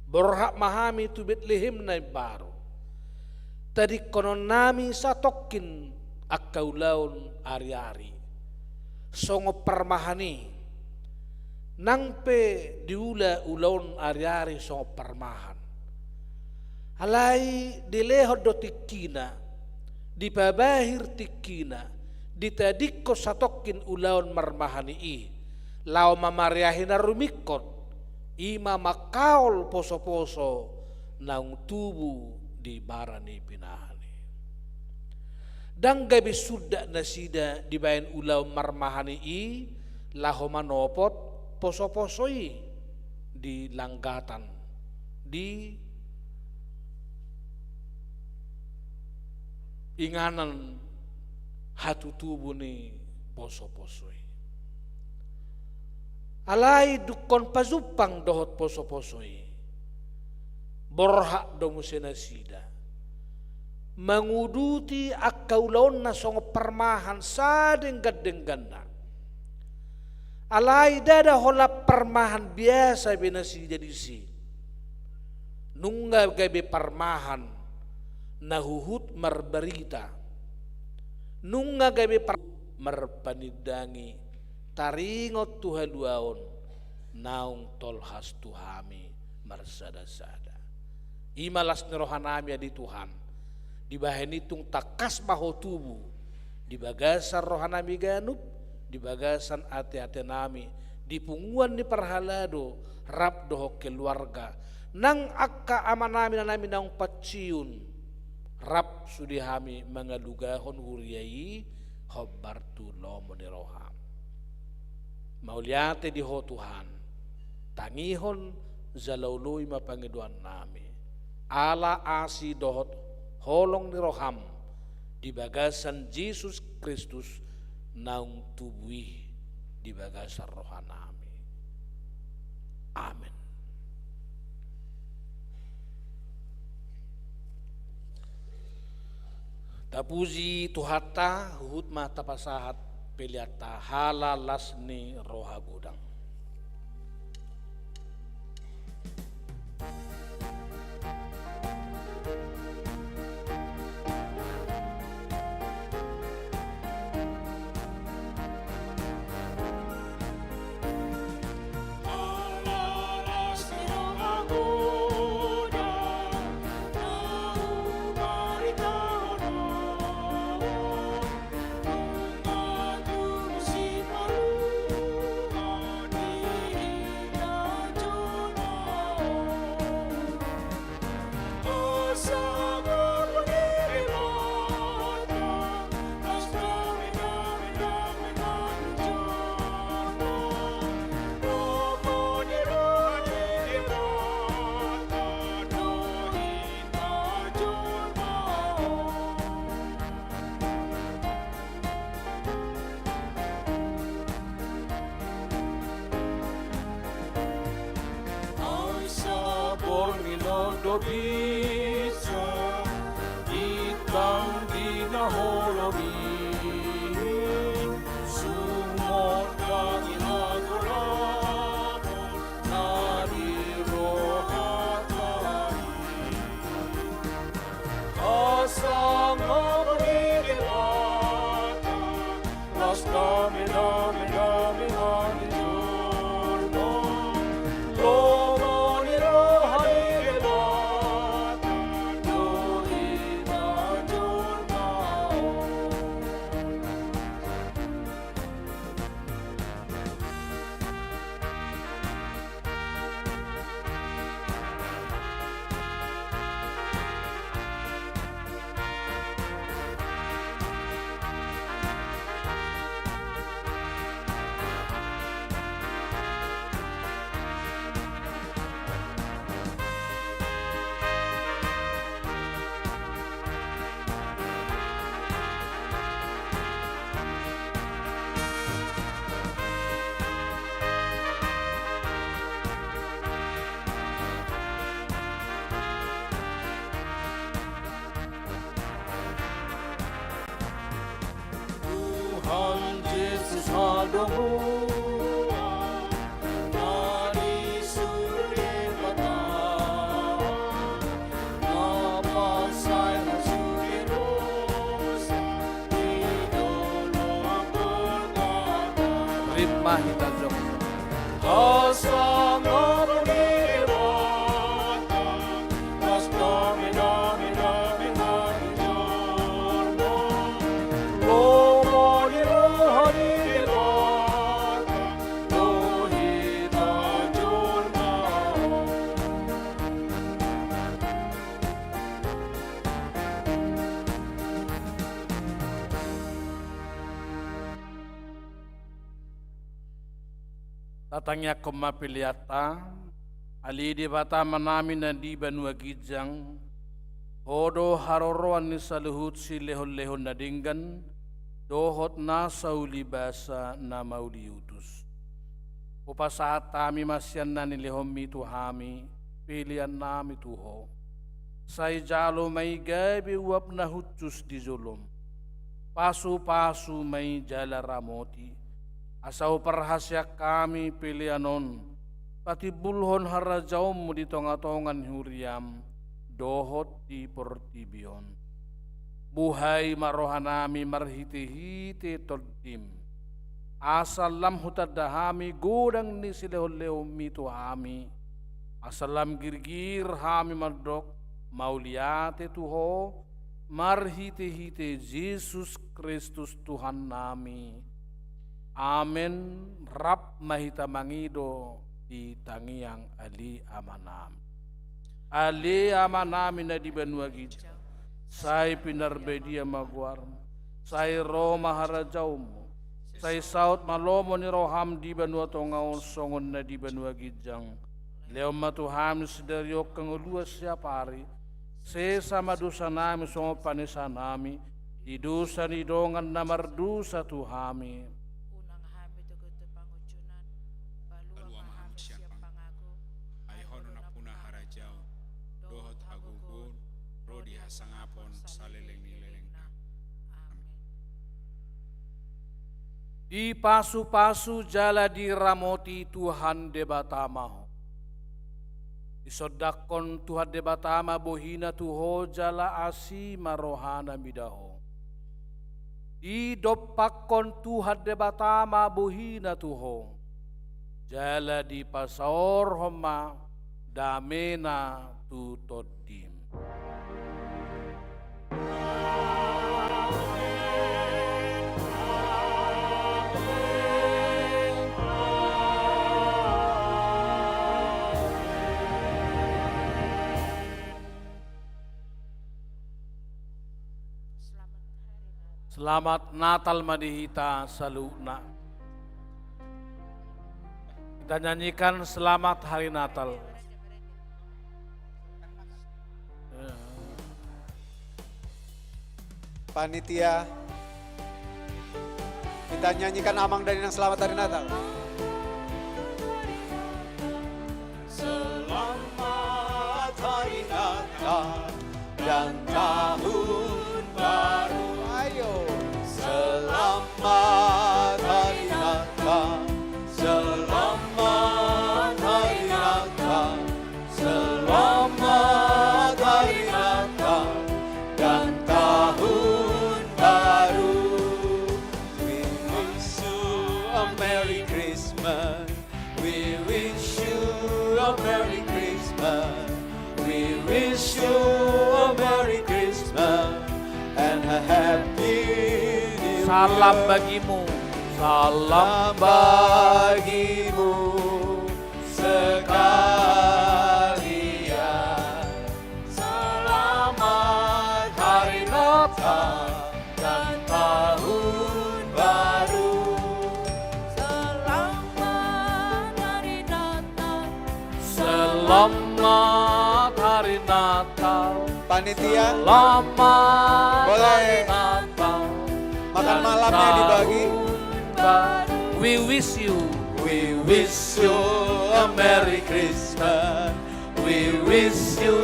Borhat ma hami tu Betlehem na imbaru. Tadingkononnami satongkin angka ulaon ari-ari. Songon parmahan i, nang pe diula ulaon ari-ari songon parmahan, alai dilehon do tingkina, dipabahir tingkina, ditadingkon satongkin ulaon marmahan i, laho mamariahi na rumingkot, i ma mangkaol poso-poso naung tubu di bara ni pinahan i. Ndang gabe sundat nasida dibahen ulaon marmahan i, laho manopot poso-poso i di langgatan, di inganan hatutubu ni poso-poso i. Alai dungkon pajumpang dohot poso-poso i, borhat do muse nasida manguduti angka ulaonna songon parmahan sadenggan-dengganna. Alai ndada holan parmahan biasa be nasida disi. Nunga gabe parmahan na huhut marbarita. Nunga gabe par-, marpanindangi taringot tu haluaon naung tolhas tu hami marsada-sada. I ma las ni rohanami ale Tuhan. Dibahen i tung tangkas ma Ho tubu di bagasan rohanami ganup, di bagasan ate-atenami, di punguan ni parhalado rap dohot keluarga, Nang angka amanami, inanami naung pensiun, rap sude hami mangalugahon huria i hombar tu lomo ni roham. Mauliate di Ho Tuhan, tangihon jala oloi ma pangidoannami, ala asi dohot holong ni roham di bagasan Jesus Kristus naung tubu i di bagasan rohanami. Amen. Tapuji Tuhanta, huhut ma tapasahat peleanta halala las ni roha godang. Ai saborngin on do bisa bintang di na holom i, sumondang i hagolapon na di rohanta i. Hasangapon ni Debata, las dame, dame, dame, dame jolma. Lomo ni roha ni Debata do hita jolma on. Tuhan Jesus hadomuan na di surgo Debata, na pasahat sude dosa di jolo amang Debata. Rap ma hita jongjong. Hasangapon ni Debata, las dame, dame, dame, dame jolma. Lomo ni roha ni Debata do hita jolma on. Tatangiangkon ma peleanta. Ale Debata Amanami na di banua ginjang, Ho do haroroan ni saluhut silehonlehon na denggan dohot nasa ulibasa na mauliutus. Hupasahat hami ma sian na nilehonMi tu hami peleannami tu Ho. Sai jalo ma i gabe uap na hushus di jolom. Pasupasu ma i jala ramoti, asa huparhaseang hami pelean on patimbulhon harajaonMu di tongatonga ni huriaM dohot di portibi on. Buhai ma rohanami marhitehite TondiM, asa lam hutanda hami godang ni silehonlehonMi tu hami, asa lam girgir hami mandok mauliate tu Ho, marhitehite Jesus Kristus Tuhannami. Amen. Rap ma hita mangido di tangiang Ale Amanami. Ale Amanami na di banua ginjang, sai pinarbadia ma goarmu, sai ro ma harajaonmu, sai saut ma lomo ni roham di banua tonga on songon na di banua ginjang. Lehon ma tu hami sadari on hangoluan siapari, sesa ma dosanami songon panesanami di dosa ni dongan na mardosa tu hami. Unang hami togihon tu pangunjunan, palua ma hami sian pangago. Ai Ho do nampuna harajaon dohot hagogoon, ro di hasangapon saleleng ni lelengna. Amen. Dipasupasu jala diramoti Tuhan Debata ma ho. Disondangkon Tuhan Debata ma bohina tu ho jala asi ma rohana mida ho. Didompakkon Tuhan Debata ma bohina tu ho, jala dipasaorhon ma damena tu tondim. Selamat Natal ma di hita saluhutna. Kita nyanyikan Selamat Hari Natal. Panitia, kita nyanyikan Amang dan Inang Selamat Hari Natal. Selamat Hari Natal dan Tahun Baru. Ayo. Selamat Hari Natal, selamat Hari Natal, selamat Hari Natal dan Tahun Baru. We wish you a Merry Christmas. We wish you a Merry Christmas. We wish you a Merry Christmas and a Happy New Year. Salam bagimu. Salam bagimu sekalian. Selamat Hari Natal dan Tahun Baru. Selamat Hari Natal. Selamat Hari Natal. Panitia, selamat boleh Hari Natal makan dan malamnya dibagi. Tahun Baru. We wish you. We wish you a Merry Christmas. We wish you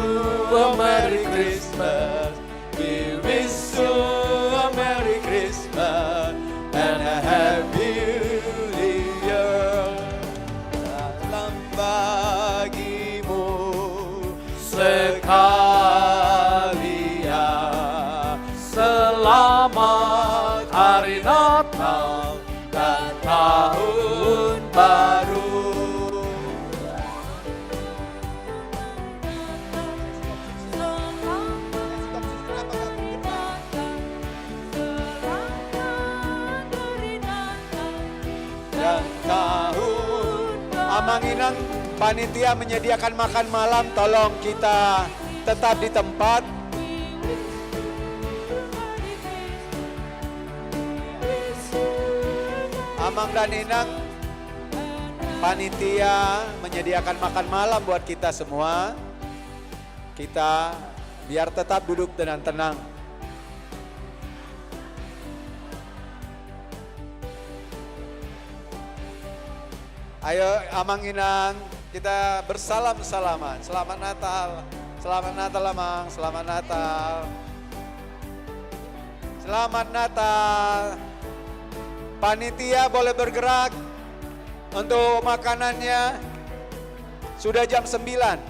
a Merry Christmas. We wish you a Merry Christmas and a Happy New Year. Salam bagimu sekalian. Selamat Hari Natal dan Tahun Baru. Dan Tahun. Amang Inang, panitia menyediakan makan malam, tolong kita tetap di tempat. Amang dan Inang, panitia menyediakan makan malam buat kita semua. Kita biar tetap duduk dengan tenang. Ayo, Amang Inang, kita bersalam-salaman. Selamat Natal. Selamat Natal, Amang. Selamat Natal. Selamat Natal. Panitia boleh bergerak untuk makanannya. Sudah jam sembilan.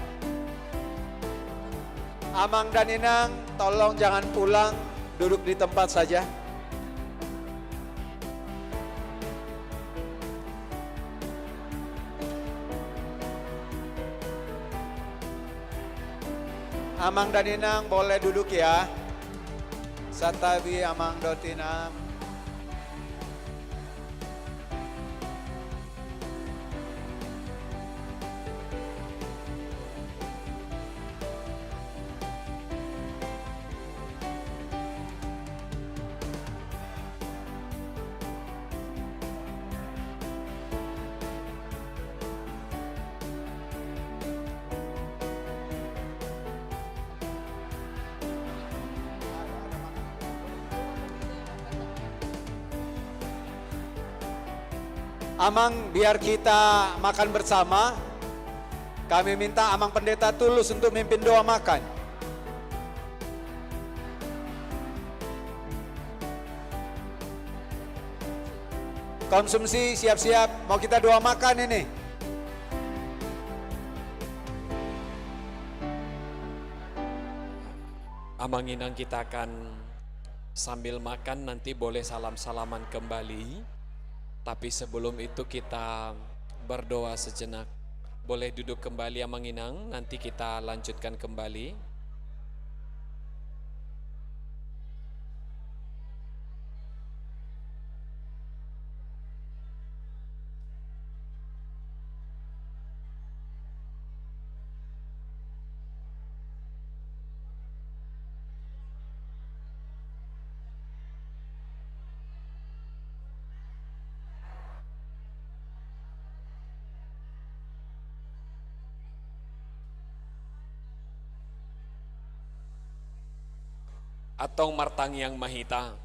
Amang dan Inang, tolong jangan pulang, duduk di tempat saja. Amang dan Inang boleh duduk ya. Santabi Amang dohot Inang. Amang, biar kita makan bersama. Kami minta Amang Pendeta Tulus untuk mimpin doa makan. Konsumsi, siap-siap, mau kita doa makan ini. Amang Inang, kita akan sambil makan, nanti boleh salam-salaman kembali. Tapi sebelum itu kita berdoa sejenak. Boleh duduk kembali, Amang Inang, nanti kita lanjutkan kembali. Antong martangiang ma hita.